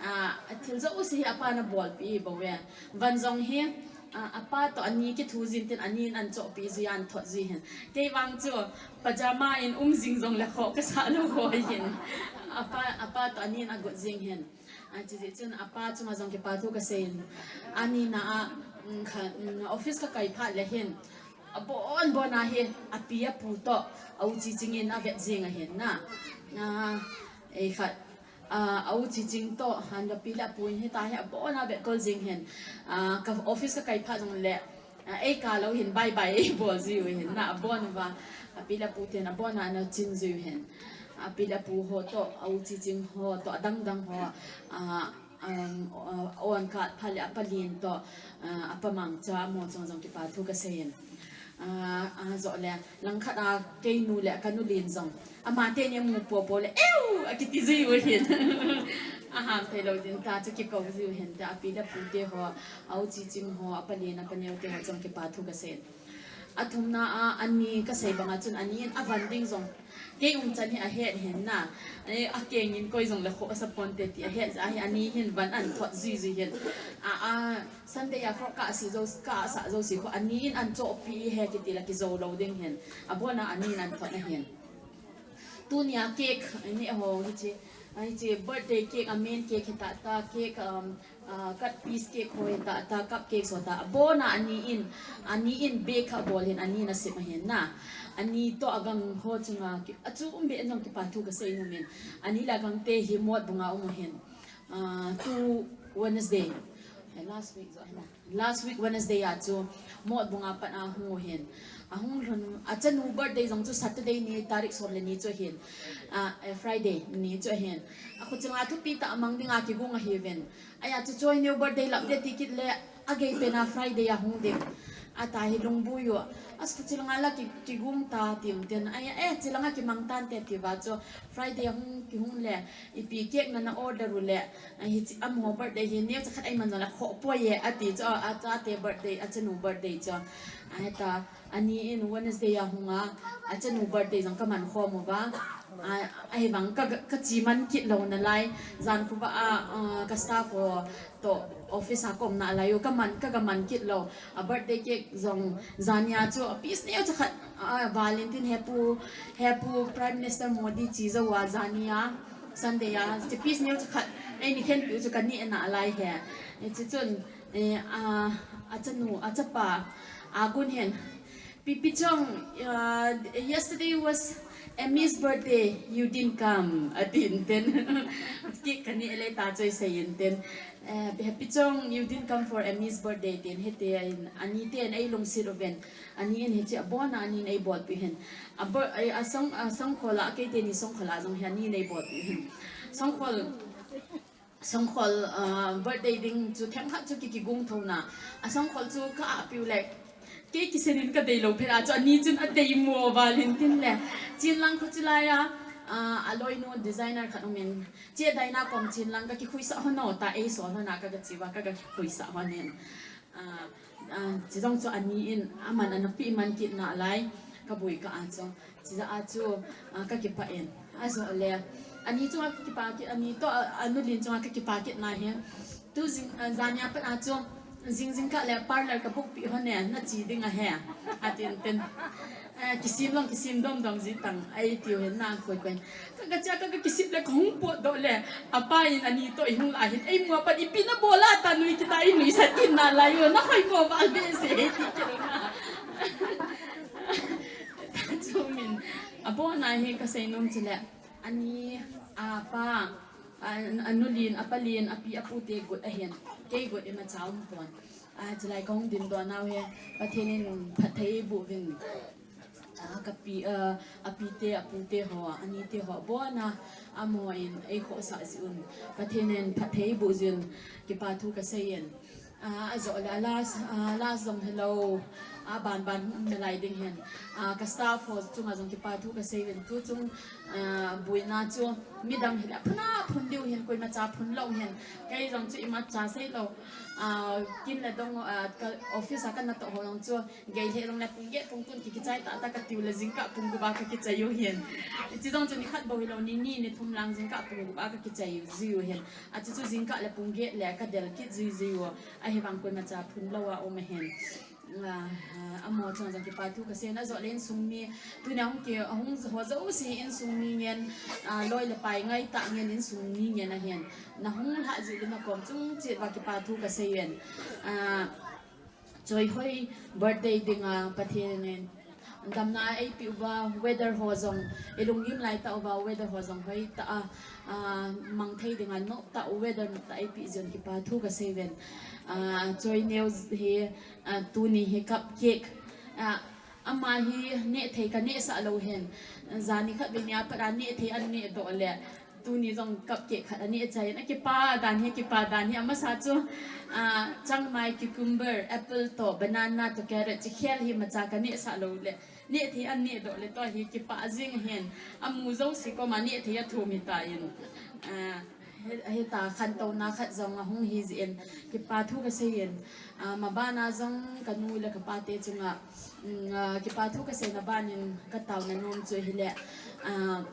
Ah, a thil jo u si hi a pa na bol pi bo ve. Van jong hi, ah, a pa to a ni kithu jin tin, a ni in an cho pi ji an thot ji hin. Kei vang chu, pajama in um jing jong le kho ka sa lo ho hin. A pa, a pa to a ni in a got jing hin. A, chuti chun a pa chunga jong kipa thu ka sei in. Ani na a, mm, kha, mm, office ka kai phat le hin. A bon bon a hi, a pi a pu to, a u chi ching in a vet jing a hin na. A, ei khat, a, a u chi ching to, han ka pi le a pu in hi ta hi a bon a vet kol jing hin. A, ka office ka kai phat jong le, A, ei ka lo hin bye bye ei bol ji u hin na a bon uva. A pi le pu ten a bon a na chin ji u hin. A pi le pu ho to, a u chi ching ho to, a dang dang ho. A, um, a, on ka pha le a palin to, a, a pa mang cha mo chong jong kipa thu ka sei in. A, a, jo le, lang khat a kei nu le ka nu lin jong. Ama te ni mu po po le, eu, a kiti ji u hin. A ham thei lo din ta, chu ki ko ji u hin ta, a pi le pu te ho. A u chi ching ho, a palin, a paneo te ho chong kipa thu ka sei. A thumna a, ani ka sei banga chun ani in a van ding jong. Kei um chan hi a het hin na. E, a keng in koi jong le kho a sa pon te ti a het ja hi ani hin van an thot ji ji hin. A, a, Sunday a frock ka si jo, ka sa jo si kho ani in an cho pi he kiti la ki jo lo ding hin. A bon a ani in an thot na hin. Tunia cake ni ho hiche, hiche birthday cake a main cake hi ta ta cake, um, uh, cut piece cake ho hi ta ta cupcake ho ta. Bona ani in, ani in bake a bol hin ani na sip hin na. Ani to agang ho chunga ki, achu um be jong kipa thu ka sei nom in. Ani la gang te hi Motbung a um hin. Uh, tu Wednesday. Eh, last week jo hin na. Last week Wednesday a chu Motbung a pat a hung u hin. A hung lhun, a chanu birthday jong chu Saturday ni tarik som le ni chu hin. A, eh, Friday ni chu hin. A khuchunga thupi ta mang ding a kigung a hi ven. Aya chu choi neu birthday lap de ti kit le a gei pen a Friday a hung ding. A ta hi lungbui u. A khuchunga la ki, kigung ta ti um ten. Aya, eh, chilanga kimang tan te ti va chu Friday a hung kihung le. Ipi cake na na order u le, a hiche amaho birthday hi neo cha khat ai man jong le kho poi e, ati chu, a, a chate birthday, a chanu birthday chu. A heta, ani in Wednesday a hung a, a chanu birthday jong ka man khom uva. A, ahivang ka, ka chi man kit lo nalai, jan khuva a, a, ka staff ho to, Office a ka umna lai u, ka man, ka, ka man kit lou. A birthday cake jong jania chu a piece neo cha khat, a, Valentine hepu, hepu Prime Minister Modi chi jou a jania, Sunday a, chi piece neo cha khat, eini khenpiu chu ka neh na lai he. Hiche chun, eh, a, achanu, achapa, agun hin, Pi, Pi Chong, uh, yesterday was Emmy's birthday, you didn't come, atin tin. Cake ka neh le ta choi seiyin tin. Eh, Pi Chong, you didn't come for Emmy's birthday, tin. Hiti in, ani ten eilungset uvin. Ani in hiche abona, ani in eibolpeh in. A bir-, a, a song, a songkhol a, kei teni songkhol a jong hi ani in eibolpeh in. Songkhol, songkhol, ah, birthday ding chu themkhat chu ki, kigong thou na. A songkhol chu ka ahpiu le, kei kisenin ka deilou phat a chu ani chun adei mo Valentine le. Chenlang kho chilai a, ah, aloinu designer khat umin, "Che Daina kom chenlang ka kikhuisah hon o," ta eisol hon a ka, ka che uva ka, ka kikhuisah hon in. Ah, ah, chujong chu ani in aman ana peh man kit nalai, ka boi kah a chu. Chujeh a chu, ah, ka kipah in. Ajole, ani chunga ka kipah kit, ani toh, ah, anu Lin chunga ka kipah kit na hi. Tu jing, ah, jania pat a chu, jing jingkah le parlour ka book peh hon e, na che ding ahi. Atin tin. Eh, kisem long, kisem dom dom ji tang, eitiu hin na koi koi. Ka, ka che a ka, ka kisem le ka hung potdoh le, apa in ani toh eihung lah hin, eimu a pat ipi na bol a ta nui kita, inuisat kit nalai u, na hoi ko val behseh e ti kit na. Chumin, abona hi ka seinom chu le, ani, apa, a, anu Lin, apa Lin, api apu te got ahin, kei got imacha um pon. A, chulai ka hung dindoh nau hi, Pathen in phatthei eiboh uvin. A, ka pi, a, api te, apu te ho, ani te ho, abona, amahon eikhohsah jeh un. Pathen in phatthei eiboh jeh un, kipa thu ka seiyin. A, ajole, a last, a, last jong hilou, aban ban hung um nalai ding hin. A, ka staff ho chunga jong kipa thu ka seiyin. Tu chung, a, boina chu, midang hile, phun a phun diu hin, koimacha phun lou hin. Kei jong chu imacha seilou. A, kin le dong, a, ka office a ka natoh ho jong chu, Gei lheh jongle pung get pung kun ki, kichai tah tah ka tiu le jingkah pung gup a ka kichai u hin. Chujong chu nikhat bou hilou, ni ni ni thum lang jingkah pung gup a ka kichai u jui u hin. Achu chu jingkah le pung get le ka del kit jui jui u. Ahivang koimacha phun lou a um ahin. A, a, amaho chunga jong kipa thu ka seiyin, ajole insung mi, tunia hung ki, ahung ho jouse insung mi ngen, a, loi le pai ngai tah ngen insung mi ngen ahin. Na hung lhah jeh le na kom chung chet uva kipa thu ka seiyin. A, Choi hoi birthday dinga Pathen in damna eipeh uva, weather ho jong, ilunggim lai tah uva, weather ho jong hoi tah a, a, mang thei dinga, nom tah u, weather nom tah eipeh jeh un kipa thu ka seiyin. A, Choi neo hi, a, tuni hi cupcake, a, ama hi neh thei ka nehsah lou hin. Jani khat vei nia pat a neh thei an neh doh le, Tuni jong cupcake khat aneh chai in, akipa dan hi, akipa dan hi, amasa chu, ah, changmai, cucumber, apple toh, banana toh, carrot, chi khel hi imacha ka nehsah lou le, neh thei an neh doh le, tua hi kipah jing ahin, amu jouse koma neh thei athum hitan, ah, hi, hita khantouna khat jong ahung hi jeh in, kipa thu ka seiyin, ah, mabana jong ka nu le ka pa te chunga, mm, ah, kipa thu ka seina ban in ka taona nom chu hile, ah,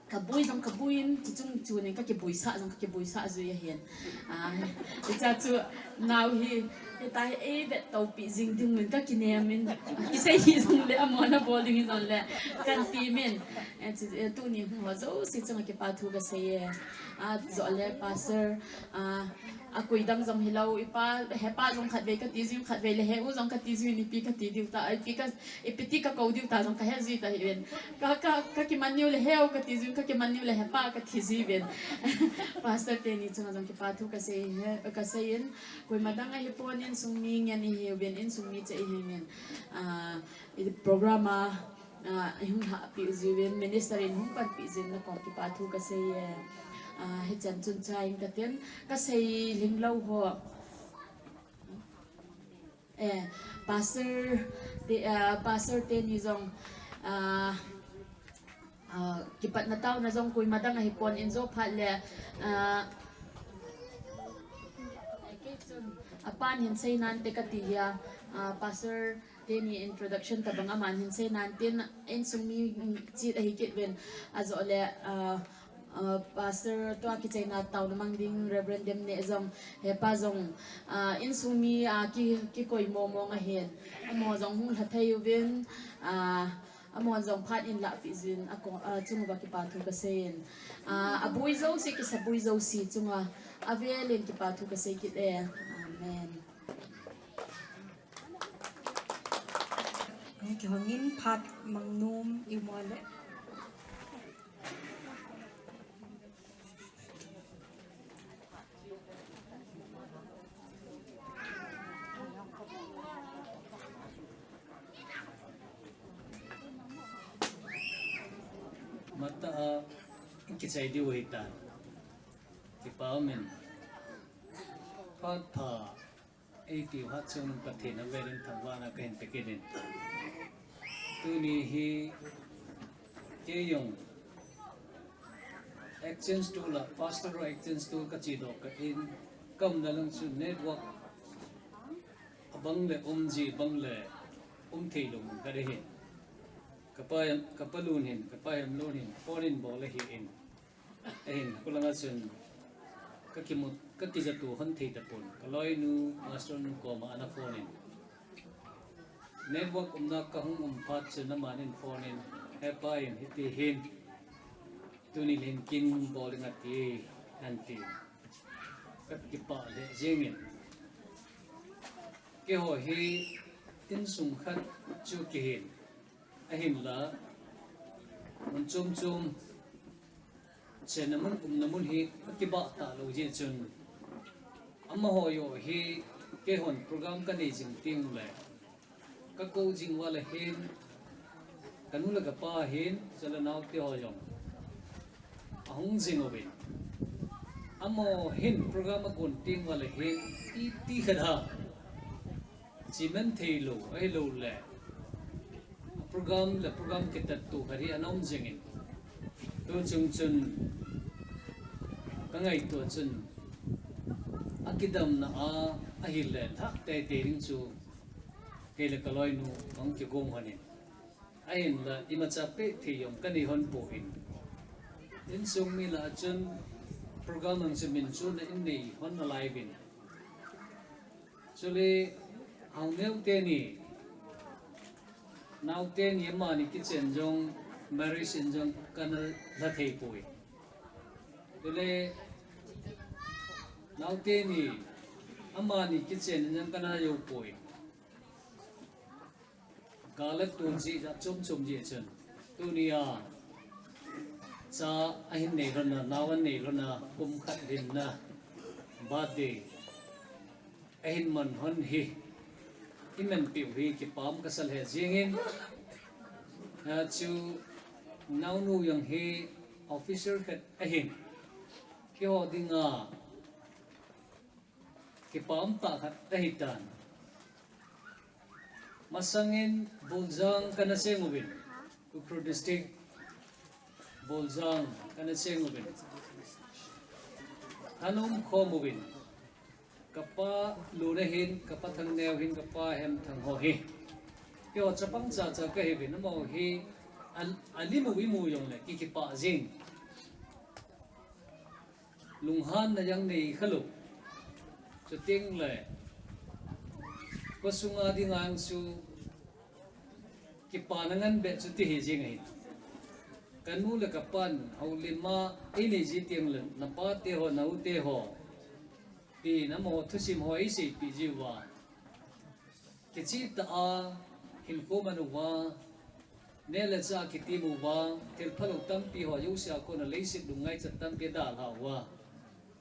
Ka boi jong ka boi in, chuchung chun in ka kiboisah jong ka kiboisah jui ahin. Ah, hiche chu nao hi, hitia hi eivet topi jing ding in ka kinem in, kisei hi jongle, amahon abol ding hi jongle, kan ti min. Eh, chu, eh, tuni hung ho jouse chunga kipa thu ka sei e. Ah, jole pastor, ah, Akoi dang jong hilou, ipa, hepa jong khatvei kati jiu, khatvei le heu jong kati jiu, ipi kati diu ta, ipi ka, ipi ti ka kou diu ta jong kahe jui ta hih in. Ka, ka, ka kiman niu le heu kati jiu, ka kiman niu le hepa kati jiu vin. Pastor teni chunga jong kipa thu ka sei, ka sei in, koima dang ahi pon, insung mi ngen ihiu vin, insung mi cha ihi vin. Ah, i program a, Ah, ihung lhahpeh jiuvin, minister in hung panpeh jiuvin, nakom kipa thu kasei e. Ah, hichan chun chai in katin, kasei lhinglou ho. Eh, pastor te, ah, pastor teni jong, ah, ah, kipatna taona jong koima dang ahi pon in jo phat le, ah, apan hin sei nante kati hia, ah, pastor Teni introduction tabang aman hin sei nante, insung mi, mm, chit ahi kit vin, ajole, ah, Ah, Pastor tua kichaina taona mang ding Reverend Demneh jong, hepa jong, ah, insung mi, ah, ki, kikoi momong ahin. Amaho jong hung lha thei uvin, ah, amaho jong phat in lahpeh jin, ako, ah, chunguva kipa thu kasei in. Ah, abui jouse, kisabui jouse chunga, avel in kipa thu kasei kit e. Amen. Kihongin phat mang nom imu le. Matah a kichai diu hitan. Kipa umin. Phat pha. Eiti hatchungnung Pathen avel in thangvahna kahin pe kit in. Tuni hi kei jong exchange tour la, pastor exchange tour kache doh kah in, kaumna lang chu network abang le umji bang le um thei lou mun khat ahin. Kapa, kapa lun hin, kapa hem lun hin, phone in bol ahin. Ahin, khulanga chun kakimu, kakijatu hon thei tapon. Kaloinu, master nu koma ana phone in. Network umna kahung um phat chun aman in phone in, hepa in, hiti hin. Tuni lin kin bol ding ati, anti. Kakipah lheh jingin. Keiho hi insung khat chu kihin. Ahinla, mun chom chom, chenna mun, umna mun hi akibah talou jeh chun, amaho joh hi keihon program kanei jing teng le, kakou jing uva le hin, kanu le kapa hin, chule naote ho jong ahung jing uvin. Amaho hin program agon teng uva le hin, iti khat ham, cheman theilou, ahilouleh program le program kitatto khat hi ana um jingin. Tuchung chun kangaito chun akidamna a ahile lhah teitei ding chu kei le kaloinu kahung kigong lhonin. Ahinla imacha peh thei jong kanei lhon poi. Insung mi lah a chun program ang chu min chu na innei lhon nalai uvin. Chule, Haoneo teni, nao teni amani kichen jong, marriage in jong kana lha thei poi. Chule, nao teni, amani kichen in jong kana jou poi. Gal le tun jeh jat chom chom jeh chun. Tunia cha ahin nei lhon a, nao ahin nei lhon a, kum khat lhinna, birthday ahin man lhon hi, iman peh u hi kipah um kasa lheh jingin. Hichu naonu jong hi officer khat ahin. Keiho dinga kipah um tah khat ahitan. Masangin Boljang kana cheng uvin, Ukhrul District, Boljang kana cheng uvin. Kana umkhom uvin. Kapa Lun ahin, kapa Thangneo hin, kapa Hemthang ho hi. Keiho chapang chacha kahiuvin, amaho hi, a, alim u imu jongle, ki, kipah jing. Lunghanna jong nei khalou. Chuteng le, khosunga dinga jong chu kipana ngen beh chu ti hi jing ahi. Kanu le kapan, houlim a, einei ji teng le, napa te ho, nau te ho, tin amaho thusim ho eiseipeh jiuva. Kicheh tah a, hinkho man uva, neh le chah kitem uva, thil phalou tampi ho, jousea kona leiset lungngaicha tampi adalhah uva.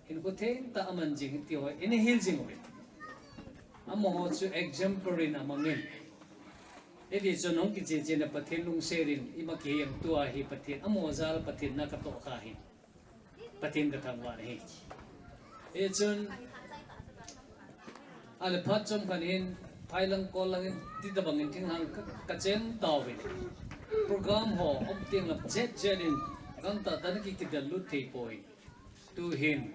Hinkho theng tah a man jing ti ho, ina hil jing uve. Amaho chu example in amangin. Hiti chun hung kicheh cheh na Pathen lungset in, ima kiheng tua hi Pathen, amaho jal Pathen na katoh kha hi. Pathen kathangvah ahi. Hichun, ale phat chomkhat hin, phailang kollang in, titobang in thinglhang ka, kacheng tauvin. Program ho, um teng le jet jet in, gangtah tah in ki, kidel lut thei poi. Tuhin,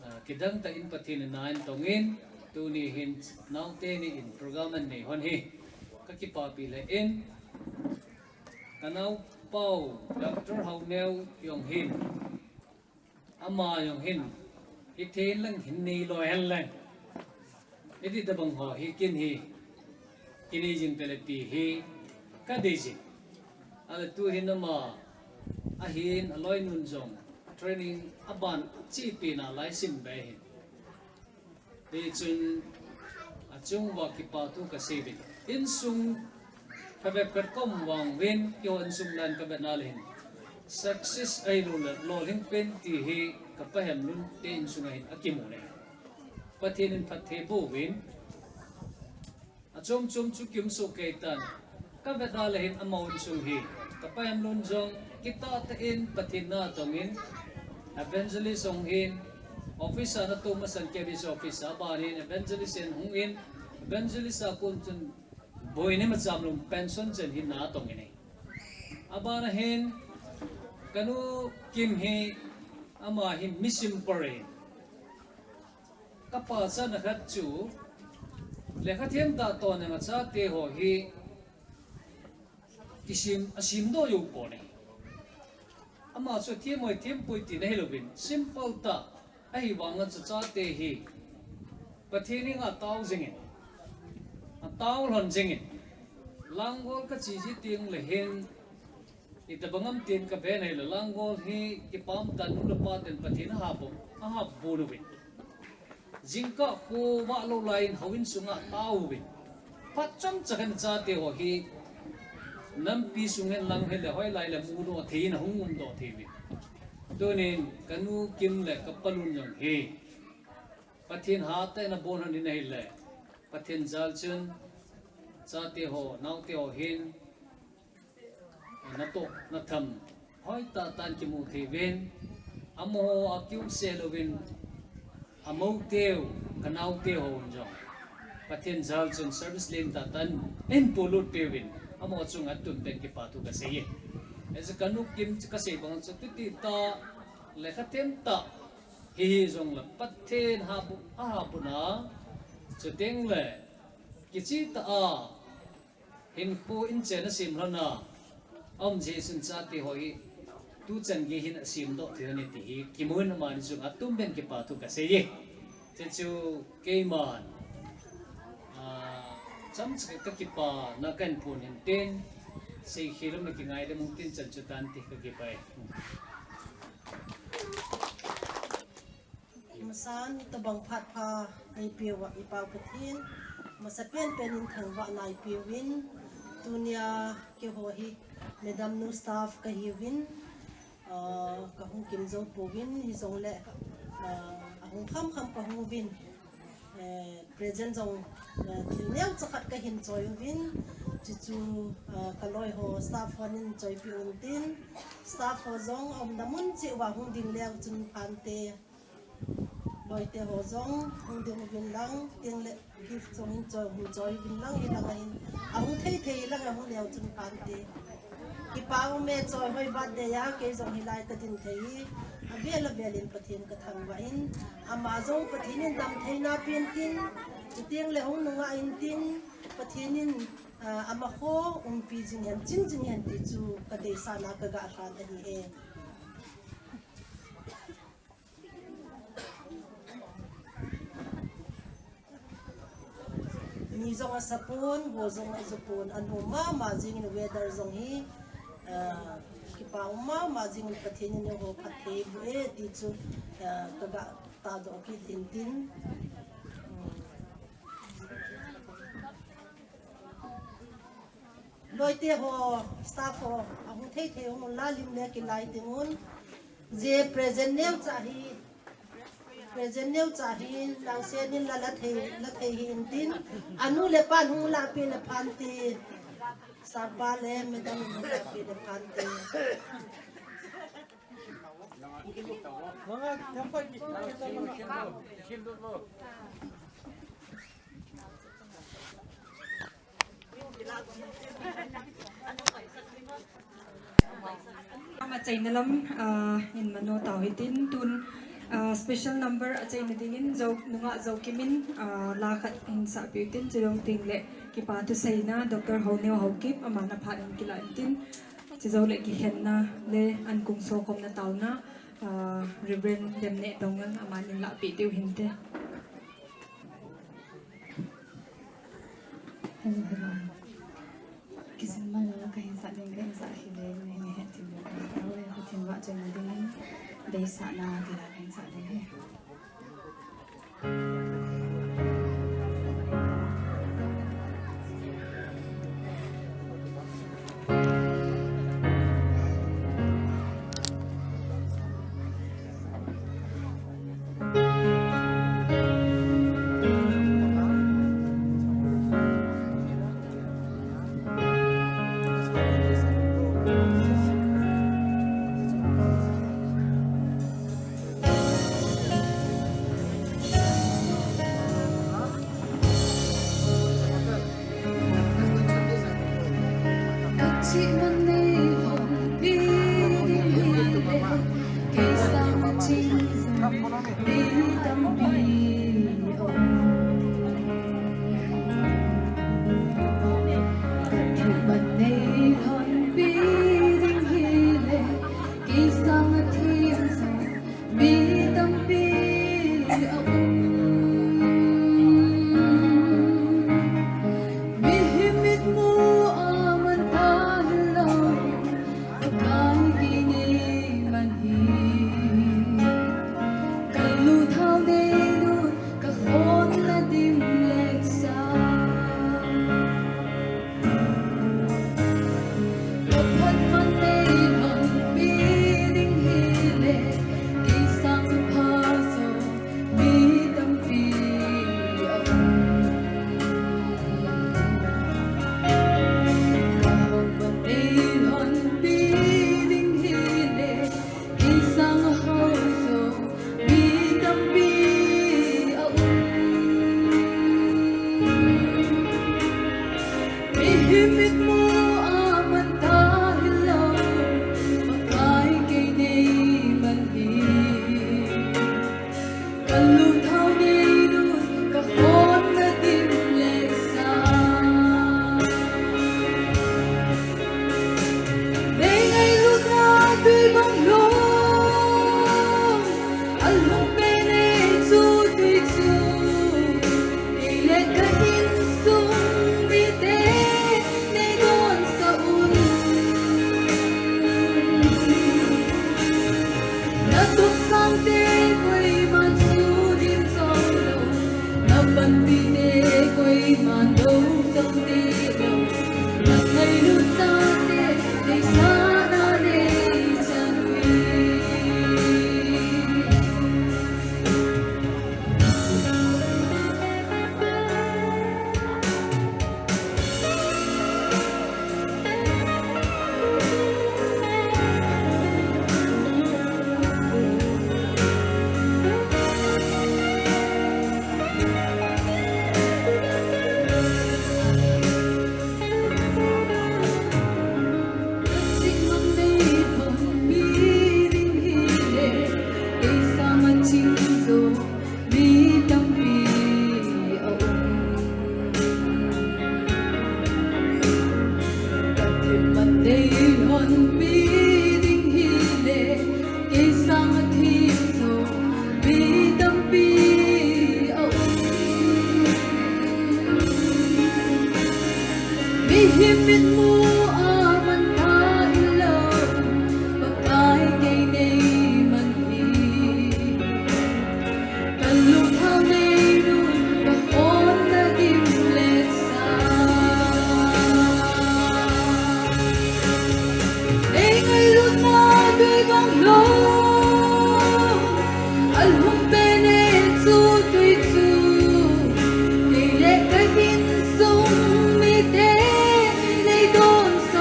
ah, kidang tah in Pathen in na eintongin, tuni hin, naote ni in program anei lhon hi. Kakipapi lheh in, kanao, Pau, Doctor Haoneo jong hin, ama jong hin, hithei lang hin nei loi hen lang. Hiti tabang ho hi kin hi, kinei jing pele ti hi, kadei jing. Ale tu hin ama, ahin aloinun jong, training aban chepina lai sim be hin. Hichun achung uva kipa thu kasei uvin. Insung phabep khat kaum vang uvin, keiho insung line kavet na le hin, success ahilou le lolhing pen ti hi kapa Hemlun te insung a hin akimu e. Pathen in phatthei boh uvin. Achom chom chu kium soh kei tan. Kavet na le hin ama insung hi, kapa Hemlun jong kitah tah in Pathen na tong in, evangelist jong hin, office a na toh masan, K B C office a ban in evangelist in hung in, evangelist a kon chun boina macham lou, pension chen hin na tong in e. Aban a hin, kanu Kim hi, ama hi mi simple in, kapachatna khat chu, lekha them tah toh nang a chate ho hi, kisem, asemdoh jou pon e. Ama chu them hoi them poi tina hilou vin, simple tah, ahivang a chu chate hi, Pathen henga atao jing in, atao lhon jing in, Langol kache ji teng le hin, itobang ham tin kaven ahile, Langol hi kipah um tan, nu le pa ten Pathen ahap, ahap bon uvin. Jingkah khovah lou lai in houin sunga atao uvin. Phat chomcha khat in chate ho hi, nampi sung hen lang hen le hoilai le mudoh thei in ahung umdoh thei uvin. Tunin kanu Kim le kapa Lun jong hi, Pathen hatah in abon lhon in ahile, Pathen jal chun, chate ho, naote ho hin, natoh, natham, hoitah tah in kimu thei uvin, amaho akiu se louvin, amou teu, kanaote hon jong, Pathen jal chun service lentah tah in eihin polut peh uvin, amaho chunga tum pen kipa thu kasei e. Ajeh chu kanu Kim chu kasei bang chu tuti tah, lekha them tah, hihi jong le Pathen hap u, ahap u na, chuteng le, kicheh tah a, hinkho inchen asem lhon a, aum jeh chun chate ho hi, tuchan gei hin asemdoh thei lhon e ti hi, kimun amani chunga tum pen kipa thu kasei e. Chuche chu keiman, ah, chomcha kakipana kahin phon in tin, seikhel um le kingaidam um tin chan chu tan ti kakipah e. Amasan, itobang phat pha eipeh uva i Pau Pathen, masapen pen in thangvahna eipeh uvin, tunia keiho hi Madam Nu staff kahiuvin, ah, kahung kim jou pouvin, hijongle, ah, ahung kham kham kahung uvin, eh, present jong, eh, thil neocha khat kahin choi uvin, chuchu, ah, kaloi ho staff hon eihin choipeh un tin, staff ho jong aumna mun cheh uva hung ding leu chun phante, loite ho jong hung ding uvin lang, tin le gift jong hin choi, hin choi uvin lang, hilang a hin, ahung thei thei lang ahung leu chun phante. Kipa um e, choi hoi birthday a, kei jong hilai kadin thei hi, avel avel in Pathen kathangvah in, ama jong Pathen in damtheina pen tin, chuteng le hung nungah in tin, Pathen in, ah, ama kho umpi jing hen, ching jing hen ti chu kadeisahna kaga lhan ahi e. Ni jong asapon, go jong ajupon, anom mama jingin weather jong hi, ah, kipa um mama jingin Pathen in eiho phatthei boh e ti chu, ah, kaga tahdoh kit in tin. Loite ho, staff ho, ahung thei thei hung un la, lim le kilai ding un. Hiche present neocha hi, present neocha hi, naosen in la, la thei, la thei hih in tin. Anu le apan hung lahpeh le phante. Sir pa le madam in hung lahpeh le phante. Ama achaina lam, ah, in mano tau hitin tun, ah, special number achaina dingin Jo, nungah Jokim in, ah, la khat hin sahpeh utin, chulou teng le kipa thuseina Doctor Haoneo Haokip aman aphat in kilah in tin. Chujou le kikhenna le ankung sokhomna taona, ah, Reverend Lemneh Doungel amanin lahpeh diu hinte. Hello, hello. Kijil man lou kahin sah ding, kahin sah hile, nei, nei hetthei lou kahin sah, Pathen vahchoina dingin, deisahna tila kahin sah ding ahi. Mi tampi a um. Mihem mitmu a man ta hilou, Pakai kei nei man hi. Ka lungthao nei lut, ka khonna dim letsah. Ka phat man nei lhonpi ding hile, kei sang pha jo mi tampi a um. Ka hou man nei lhonpi ding hile, kei sang a hou jo mi tampi a um. Mihem mitmu a man ta hilou, Pakai kei nei man hi. Ka lungthao nei lut, ka khonna dim letsah. Nei ngailutna tui bang lhung, alhung pen e chu tui chu. Kei le ka insung mite nei donsah un. Na tupsang te koiman sudim jou lou, na panpi te koiman dou jou deh lou, na ngailut chate deisahna nei chan uvin. Mi tampi a um. Ka themman nei lhonpi ding hile, kei sang a thim jo mi tampi a um. Mihem mitmu a man ta hilou, Pakai kei nei man hi. Ka lungthao nei lut, ka khonna dim letsah. Nei ngailutna tui bang lhung, alhung pen e chu tui chu. Kei le ka insung mite nei donsah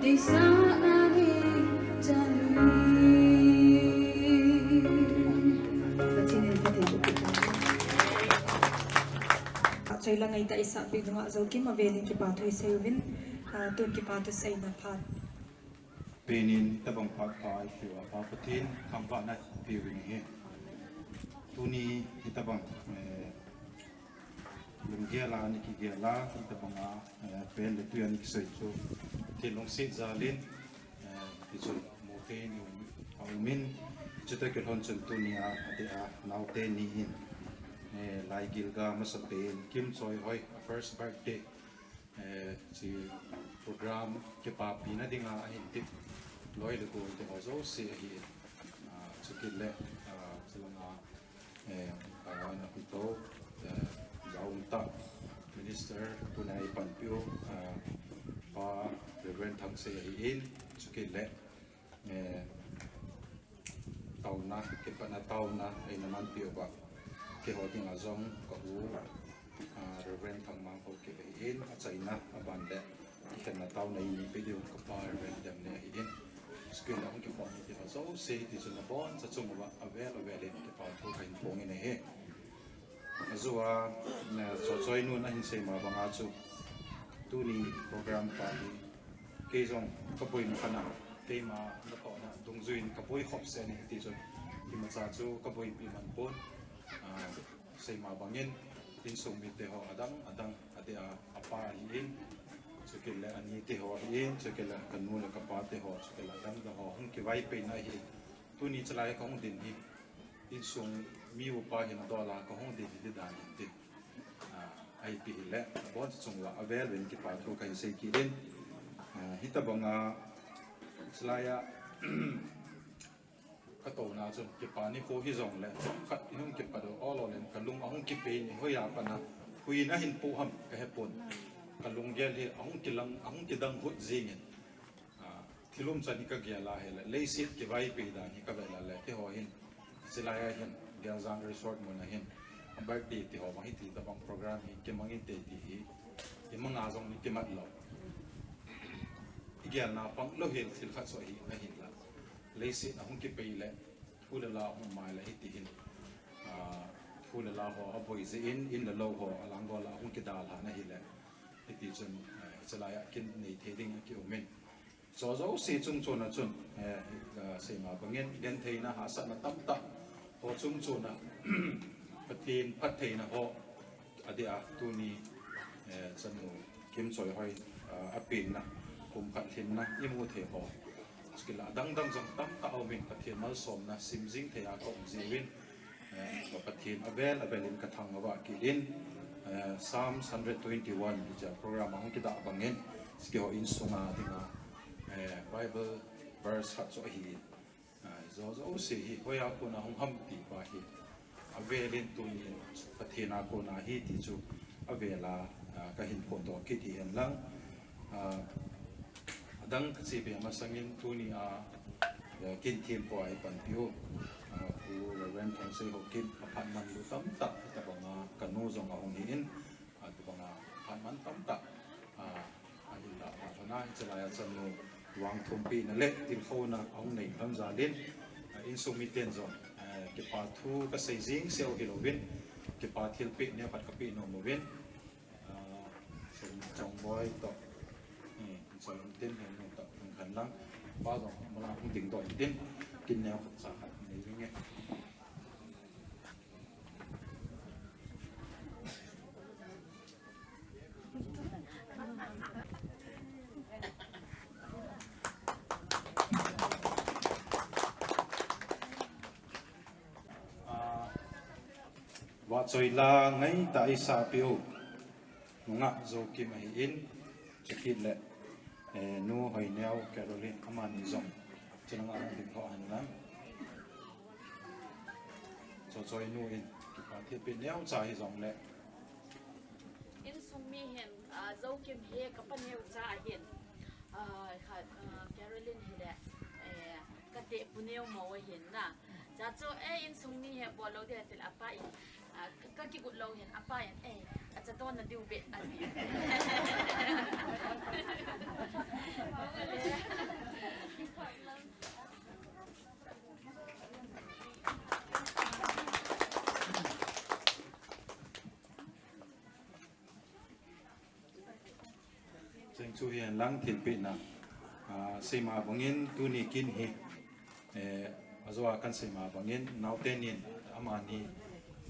Deisahna ni chanu. Pathen in phatthei boh in. Achoi la ngaitah isah peh nunga Jokim avel in kipa thu isei uvin, ah, tun kipa thu seina phat. Penin tabang phat pha eipeu a Pa Pathen thangvahna peuvin ahi. Tuni hitabang, eh, lunggel a ana kigel a, hitabang a, eh, pen le tui ana kisei chu, Pathen lungset jal in, eh, hichu mu thei in um, aum in, chuti kilhon chun tuni a, adeh a, naote ni in, eh, Laigil ga masapen, Kimchoihoi, first birthday, eh, hiche program kipapina dinga ahin tep loi le gol te ho jouse ahi. Ah, chukit le, ah, chulanga, eh, ah, ana pi to, eh, jaum tah Minister tuna eipanpiu, ah, Pa Reverend Thangsei ahin, chukit le, eh, taona, kipana taona eina manpi uva, keiho dinga jong ka u, ah, Reverend Thangmang Haokip ahin, achaina aban le kikhenna taona eina pe diu ka pa Reverend Demle ahin. School a hung kikhom hiti ho jouse hiti chun aboncha chung uva avel avel in kipa thu kahin phong in ahi. Ajou a, eh, Choichoi nun ahin sei ma banga chu, tuni program pa hi kei jong kaboina khat a, keima natohna dungjuiyin kaboi khop seh in ahi ti chun, imacha chu kaboipi man pon, ah, sei ma bangin, insung mite ho adang adang, adeh a, apa ahin, chukit le ani te ho ahin, chukit le kanu le kapa te ho, chukit le adang dang ho, hung kivaipoina ahin. Tuni chalai kahung din hi, insung mi upa hin adol a kahung din hi ti dan hin tin. Ah, ipi hile, aboncha chung uva avel uvin kipa thu kahin sei kit in. Ah, hitabanga, chulai a, katouna chun, kipa nikho hijongle, khat ihung kipat u, ol ol in kalung ahung kipei in, hoiya pat a, huiyin ahin pu ham, kahepon. Kalunggel hi, ahung kilang, ahung kidang hut jingin. Ah, thil umchan hi kagel a hile, leiset kivaipi dan hi kavet a le, keiho hin, chulai a hin, Geljang Resort mun a hin, birthday ti ho bang hiti tabang program hi kimang inte ti hi, imang a jong ni kimat lou. Igelna pang lou hel thil khat chu ahi, ahinla. Leiset ahung kipei le, thu le la ahung mai le hiti hin, ah, thu le la ho aboi jeh in, in le lou ho alang gol a ahung kidalhah na hile, hiti chun, eh, chulai a kin nei thei ding akium in. Chu jouse chung chon a chun, eh, ah, sei ma bangin, gentheina hahsatna tamtah ho chung chon a, Pathen phattheina ho, adeh a, tuni, eh, chanu Kimchoihoi, ah, apenna, kum khat lhinna imu thei ho, chukit le adang dang jong tamtah aum in, Pathen malsomna sim jing thei a kaum jiuvin, eh, Pathen avel avel in kathangvah kit in, eh, Psalms hundred twenty-one hiche program ahung kidah bangin, keiho insung a dinga, eh, Bible verse khat chu ahi in. Ah, jo jouse hi, hoiya kona hung ham ti pa hi, avel in tunin Pathen a kona ahi ti chu avel a, ah, kahin phondoh kit hihen lang. Ah, adang kache be masangin tuni a, eh, kin thempu a eipanpiu, ah, Pu Reverend Thangsei Haokip aphat manlu tamtah hitabanga kanu jong ahung hi in, ah, tobanga phat man tamtah, ah, ahin lah phat lhon a, hiche lai a chanu vangthumpina le tilkhouna ahung nei lhon jal in, ah, insung miten jong, eh, kipa thu kasei jeng seh u hilouvin, kipa thilpeh neo khat kapeh nom uvin, ah, Chong, Chongboi toh, eh, Chongboi tin hin nung toh, hung khen lang, pa jong, mala hung dingdoh in tin, kin neo khat cha khat nei ding e. Ah, vahchoi la ngaitah a eisahpeh u, nungah Jokim ahin, chukit le, eh, nu Hoineo Caroline, amani jong, chulanga hung ding lhoh hen lang. Choichoi nu in, kipa thilpeh neocha hijongle, insung mi hin, ah, Jokim hi kapa neocha ahin, ah, khat, ah, Caroline hile, eh, katehpu neo mou ahin na. Cha chu, eh, insung mi hi bol lou ding atil apa in, ah, ka, kakigot lou hin apa in, eh, Acha to na diu be. Cheng chu hihen lang thilpehna, ah, seima bangin tuni kin hi, eh, ajoa kan seima bangin naote nin amani,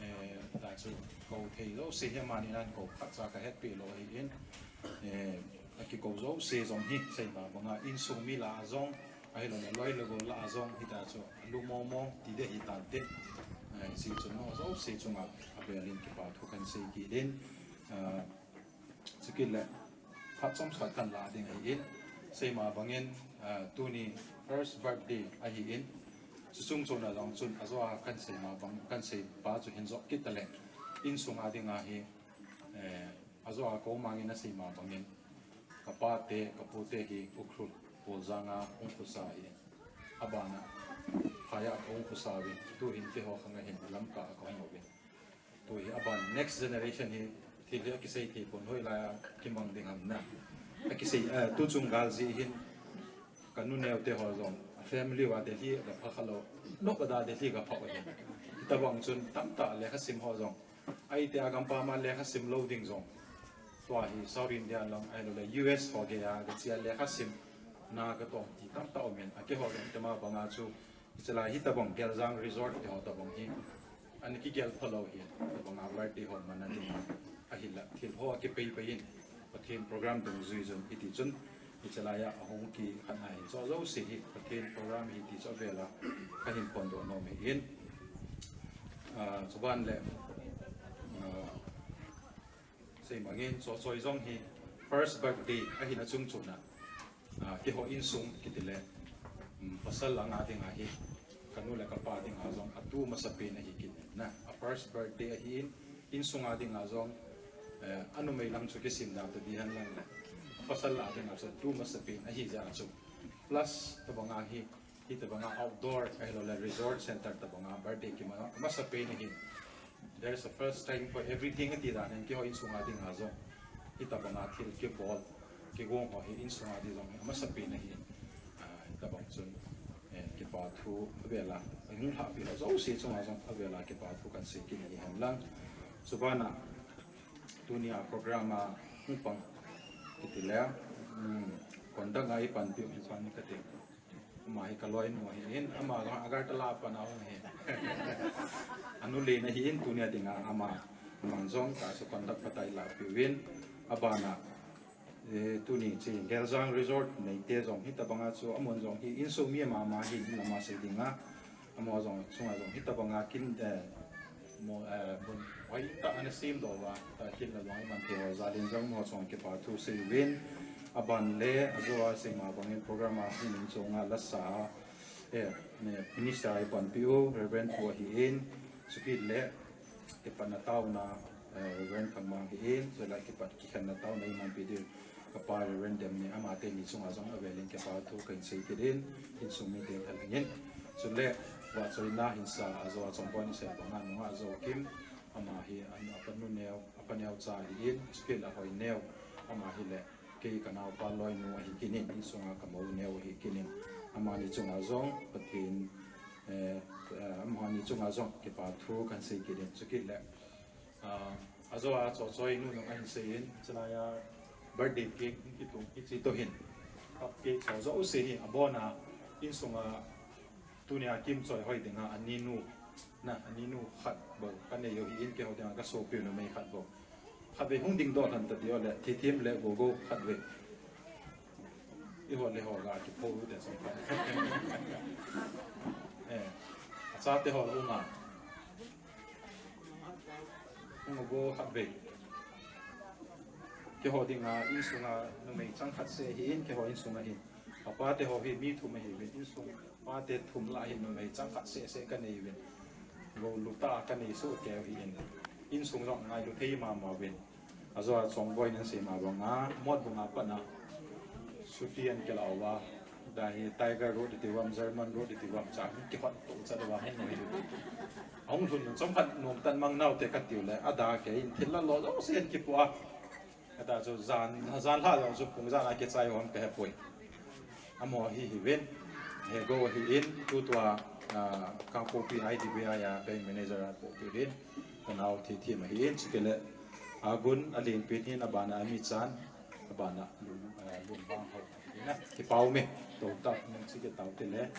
eh, ta chu kou thei jouse hi amani nan kou khat cha ka hetpeh lou ahin, eh, akikou jouse jong hi seima banga insung mi lah a jong, ahilouleh loi le gol lah a jong hita chu lu mong mong ti ding ahi tante, eh, si chu nangho jouse chunga avelin kipa thu kan sei kit in, ah, Chukit le, phat chomkhat kan la ding ahin, seima bangin, ah, tuni first birthday ahin, chuchung chona jong chun ajoa kan seima bang, kan seipa chu hin jop kit tale, insung a dinga hi, eh, ajoa kou mangin aseima bangin, ka pate, ka pute hi Ukhrul, Poljang a hung khosa ahin, abana, Phai a ka hung khosa uvin, tuhin keiho khang a hin Lamka a ka hung uvin. Tu hi aban next generation hi thil hi akisei thei pon hoilai a kimang ding ham na. Akisei, eh, tuchung gal jeh hin ka nu neo te ho jong, a family uva Delhi ga pha kha lou. Nop a da Delhi ga pha u hin. Hitabang chun tamtah lekha sim ho jong. Ahi te a gampam a lekha sim lou ding jong. Tua hi South India lang ahilouleh U S ho gei a ga chia lekha sim na ka tong ti tamtah um in. Akeiho jong tema banga chu Hichelai hitabang Geljang Resort ti ho tabang hi. Ana kigel phalou hi, tabanga birthday ho man a ding. Ahinla, thil ho akipei pei in. Pathen program dungjui jun, hiti chun. Hichelai a ahung kikhat na hi. Chu jouse hi, Pathen program hi ti chu avela. Kahin phondoh nom ahin. Ah, chuban le, ah, Seimangin, Chochoi jong hi first birthday ahina chung chuna, ah, keiho insung kiti le, um, pasal anga dinga hi, ka nu le ka pa dinga jong atu masapen ahi kit in na. A first birthday ahin, insung a dinga jong, eh, anumei lang chu kisim da ta di hen lang le. Pasal a dinga chu atu masapen ahi jeh a chu. Plus, tabanga hi, Hitabanga outdoor, ahilouleh resort center tabanga birthday kiman a, masapen ahin. There's a first time for everything ati dan in keiho insung a dinga jong. Hitabanga thil kibol, kigong ho hi insung a ding jong hi masapen ahin. Ah, hitabang chun, eh, kipa thu avela, ahung lhahpi ho jouse chunga jong avela kipa thu kan sei kit ahi hen lang. Chubana, tunia program a hung pang kiti le, um, conduct a i panpi u hi pan kati. Ama hi ka loinu ahin, ama jong Agartala a pan a hung ahi. Anu len ahin, tunia dinga ama, ama jong ka chu conduct phat a i lahpi uvin, abana, eh, tuni chu Geljang Resort neite jong hitabanga chu amun jong hi insung mi mama hi, lama sei dinga, ama jong chunga jong hitabanga kin, eh, Mo, eh, mun hoitah ana semdoh uva, tah kin le vang iman thei ho jal in jong mo chunga kipa thu sei uvin, aban le, ajoa seima bangin program a hung chunga lasa, eh, ne, minister a i panpi u, Reverend Pu ahin, chukit le, kipatna taona, eh, Reverend Khangmang ahin, chule kipat kikhenna taona i manpi ding. Ka pa Reverend Dem ni ama teni chunga jong avelin kipa thu kahin sei kit in, insung mite thalheng in. Chule, vahchoina hinsa ajoa Chongboi nasei banga nunga Jokim, ama hi a, apa nu neo, apa neo cha ahin, chukit le Hoineo, ama hi le, kei ka naopa loinu ahi kit in, insunga ka mou neo ahi kit in. Amani chunga jong, Pathen, eh, eh, amani chunga jong, kipa thu kahin sei kit in, chukit le, Ah, ajoa Chochoi nu jong ahin sei in, chulai a birthday cake in kitung, hiche toh hin. Cupcake ho jouse hi, abona insunga tunia Kimchoi hoi dinga aninu, na, aninu khat bou, ka nei u ahin keiho dinga ka sopiu numei khat bou. Khatvei hung dingdoh lhon ta diu le, Thithem le Gogo khatvei. Eiho le ho ga kipho u te chang khat. Eh, achate ho la um a. Hung u bou khatvei. Keiho dinga insunga numei chang khat seh ahin, keiho insunga hin. Apa te ho hi mi thum ahiuvin, insung pa te thum lah a hin numei chang khat seh seh ka nei uvin. Lou lu ta ka nei soh kei u ahin. Insung jong ngailu thei mama uvin. Ajoa Chongboi nasei ma banga, Motbung a pat a, chuti ahin kila uva, Ahi Tiger Road iti uvam, German Road iti uvam, cha hung kihot to cha uvam hung noi. Ahung lhun chomkhat nom tan mang nau te ka tiu le, ada kei in thil la lo lo sen kipu a. Kata chu jan, jan lha jong chu pung jan a kichai uvam ka hepoi. Amaho hi hi ven, he go hi in, tutua, ah, Kangpokpi I D B I a bank manager a po pi hin, ka nau thi thi ma hi in, chukele, agun, a lin pin hin, abana, ami chan, abana, lum, eh, lum bang ho. Ina, kipau me, to ta, nang si ke tau te le.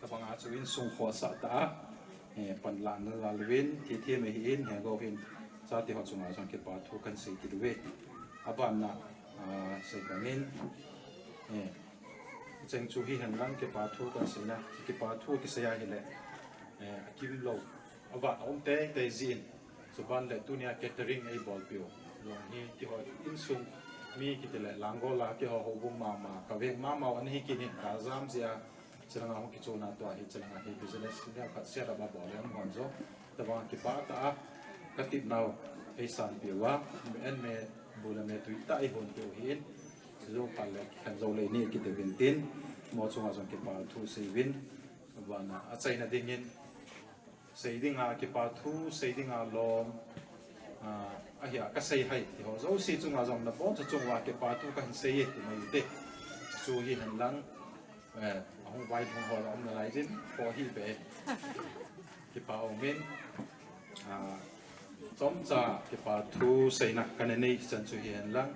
Tabanga chu insung khosah ta a, eh, panlahna jal uvin, thi thi me hi in, he go hin, chate ho chunga jong kipa thu kan sei kit uve. Abana, ah, sei bangin, eh, Cheng chu hi hen lang kipa thu kan seina, kipa thu kisei a hile, eh, akim lo, avat a um tei tei jin. Chuban le tunia catering ei bolpiu. Long hi kiho insung mi kiti le Langol a kiho houbung mama, ka veng mama u ana hi kinin ka jam jia, chilanga hung kichuna tua hi chilanga hi business ni khat sia da ba bol em hon jo. Tabang kipa ta a, ka tip nau, ei sanpiu a, en me, bu le me tui ta ei honpiu hin. Chu jong pal le khen jo le ni kiti vin tin, mo chunga jong kipa thu sei vin, vana a chaina dingin, sei dinga kipa thu, sei dinga lom, ah, ahi a ka sei hai, ti ho jouse chunga jong na bon chu chunga kipa thu ka hin sei e, ti mai te. Chu hi hen lang, eh, ahung vai hung ho om na lai jin, ko hi be. Kipa umin, ah, chomcha kipa thu seina ka nei chan chu hi hen lang,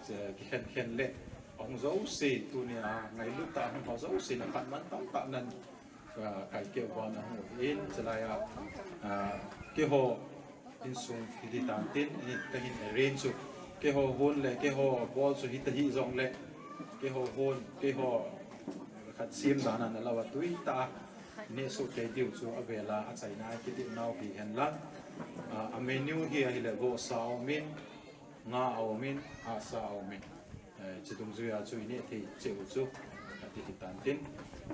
che kikhen khen le, ahung jouse tunia ngailut ta hung ho jouse na phat man tam ta nan, ah, kai ke uva na hung in, chelai a, ah, kiho insung hi di tan tin, in ka hin arrange chu, kiho hun le, kiho bol chu hi ta hi jong le, kiho hun, kiho khat sim dan a na lawa tui ta, ne su te diu chu avela a chaina kiti nau hi hen lang. Ah, a menu hi ahile vohsa umin, nga umin, asa umin. Eh, chidung juia chu ine thei cheu chu, ati hi tan tin.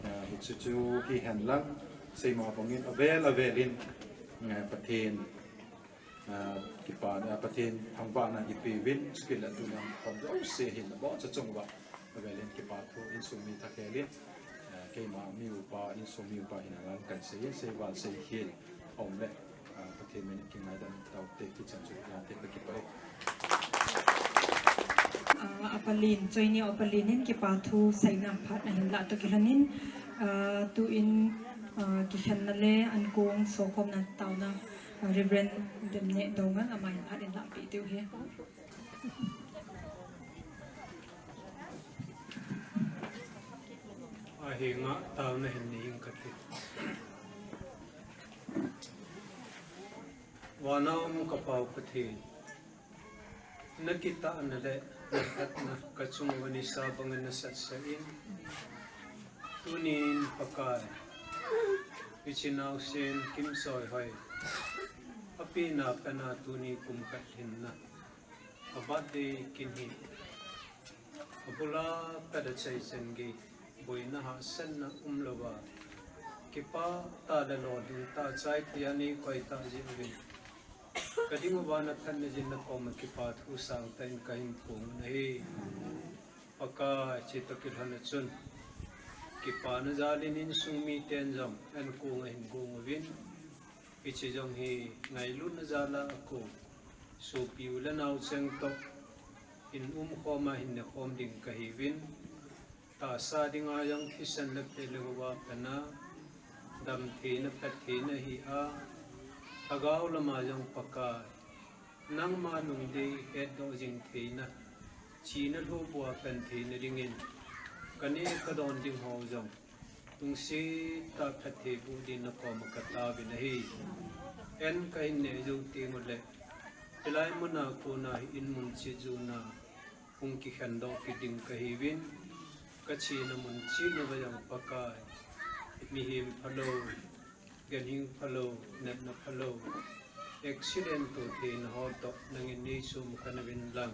Eh, hi chu chu hi hen lang, seima bangin avel avelin, eh, Pathen, ah, kipa, ah, Pathen thangvahna ipi vin, skill atu nang pom jouse hin, bo cha chung va, avelin kipa thu insung mi thakelin, eh, keima mi upa, insung mi upa hin alang kan sei, sei val sei hil, om le. Ah, Pathen min in kingaidam taute, kichan chu late ka kipah e. Ah, Apalin, Choini Apalin in kipa thu seina phat ahin lah toh kilhonin, ah, tuin, ah, kikhenna le ankong sokhomna taona, ah, Reverend Demne Doungel amahin phat in lahpeh diu ahi. Ahinga taona hin nei ing kati. Vana um ka Pau Pathen, na kitahna le na phatna ka chung uva nisa banga na satsah in. Tunin Pakai, hiche naosen Kimchoihoi, apehna pena tuni kum khat lhinna, a birthday kin hi, abula pet a chai chan gei, boina hahsatna umlouva, kipah tah le lolhing tah chai tia nei koi tah jeh uvin, ka ding uva na phatna jeh in na koma kipa thu sangtah in ka hin phong u ahi. Pakai, hiche toh kilhon a chun, kipana jal in insung miten jong ankong ahin gong uvin, hiche jong hi ngailutna jal a akong, sopi u le nao cheng toh in umkhom a hin nekhom ding kahiuvin, tahsa dinga jong thisan le peh le gou a pat a, damtheina, phattheina hi a, lhagao lama jong Pakai, nangma lungdei hetdoh jing theina, china lhohbua pan theina dingin, ka neh ka don ding ho jong, lungset tah phatthei boh din na koma ka taovin ahi. An ka hin neh jou teng uleh, hilai muna kona hi in mun chet jouna hung kikhendoh kit ding kahiuvin, ka chena mun chet uva jong Pakai, mihem phalou, ganhing phalou, natna phalou, accident toh theina ho toh nangin nei sumkhen uvin lang,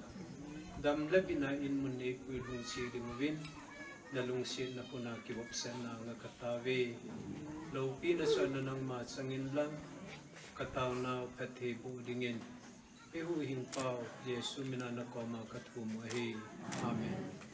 dam le bitna in mun neipui lhungset ding uvin, na lungsetna kona kivopsahna nga ka taove. Loupina chonna nangma chang in lang, ka taonau phatthei boh dingin, Eihuhhingpa-u Jesu mina nakoma kathum u ahi. Amen.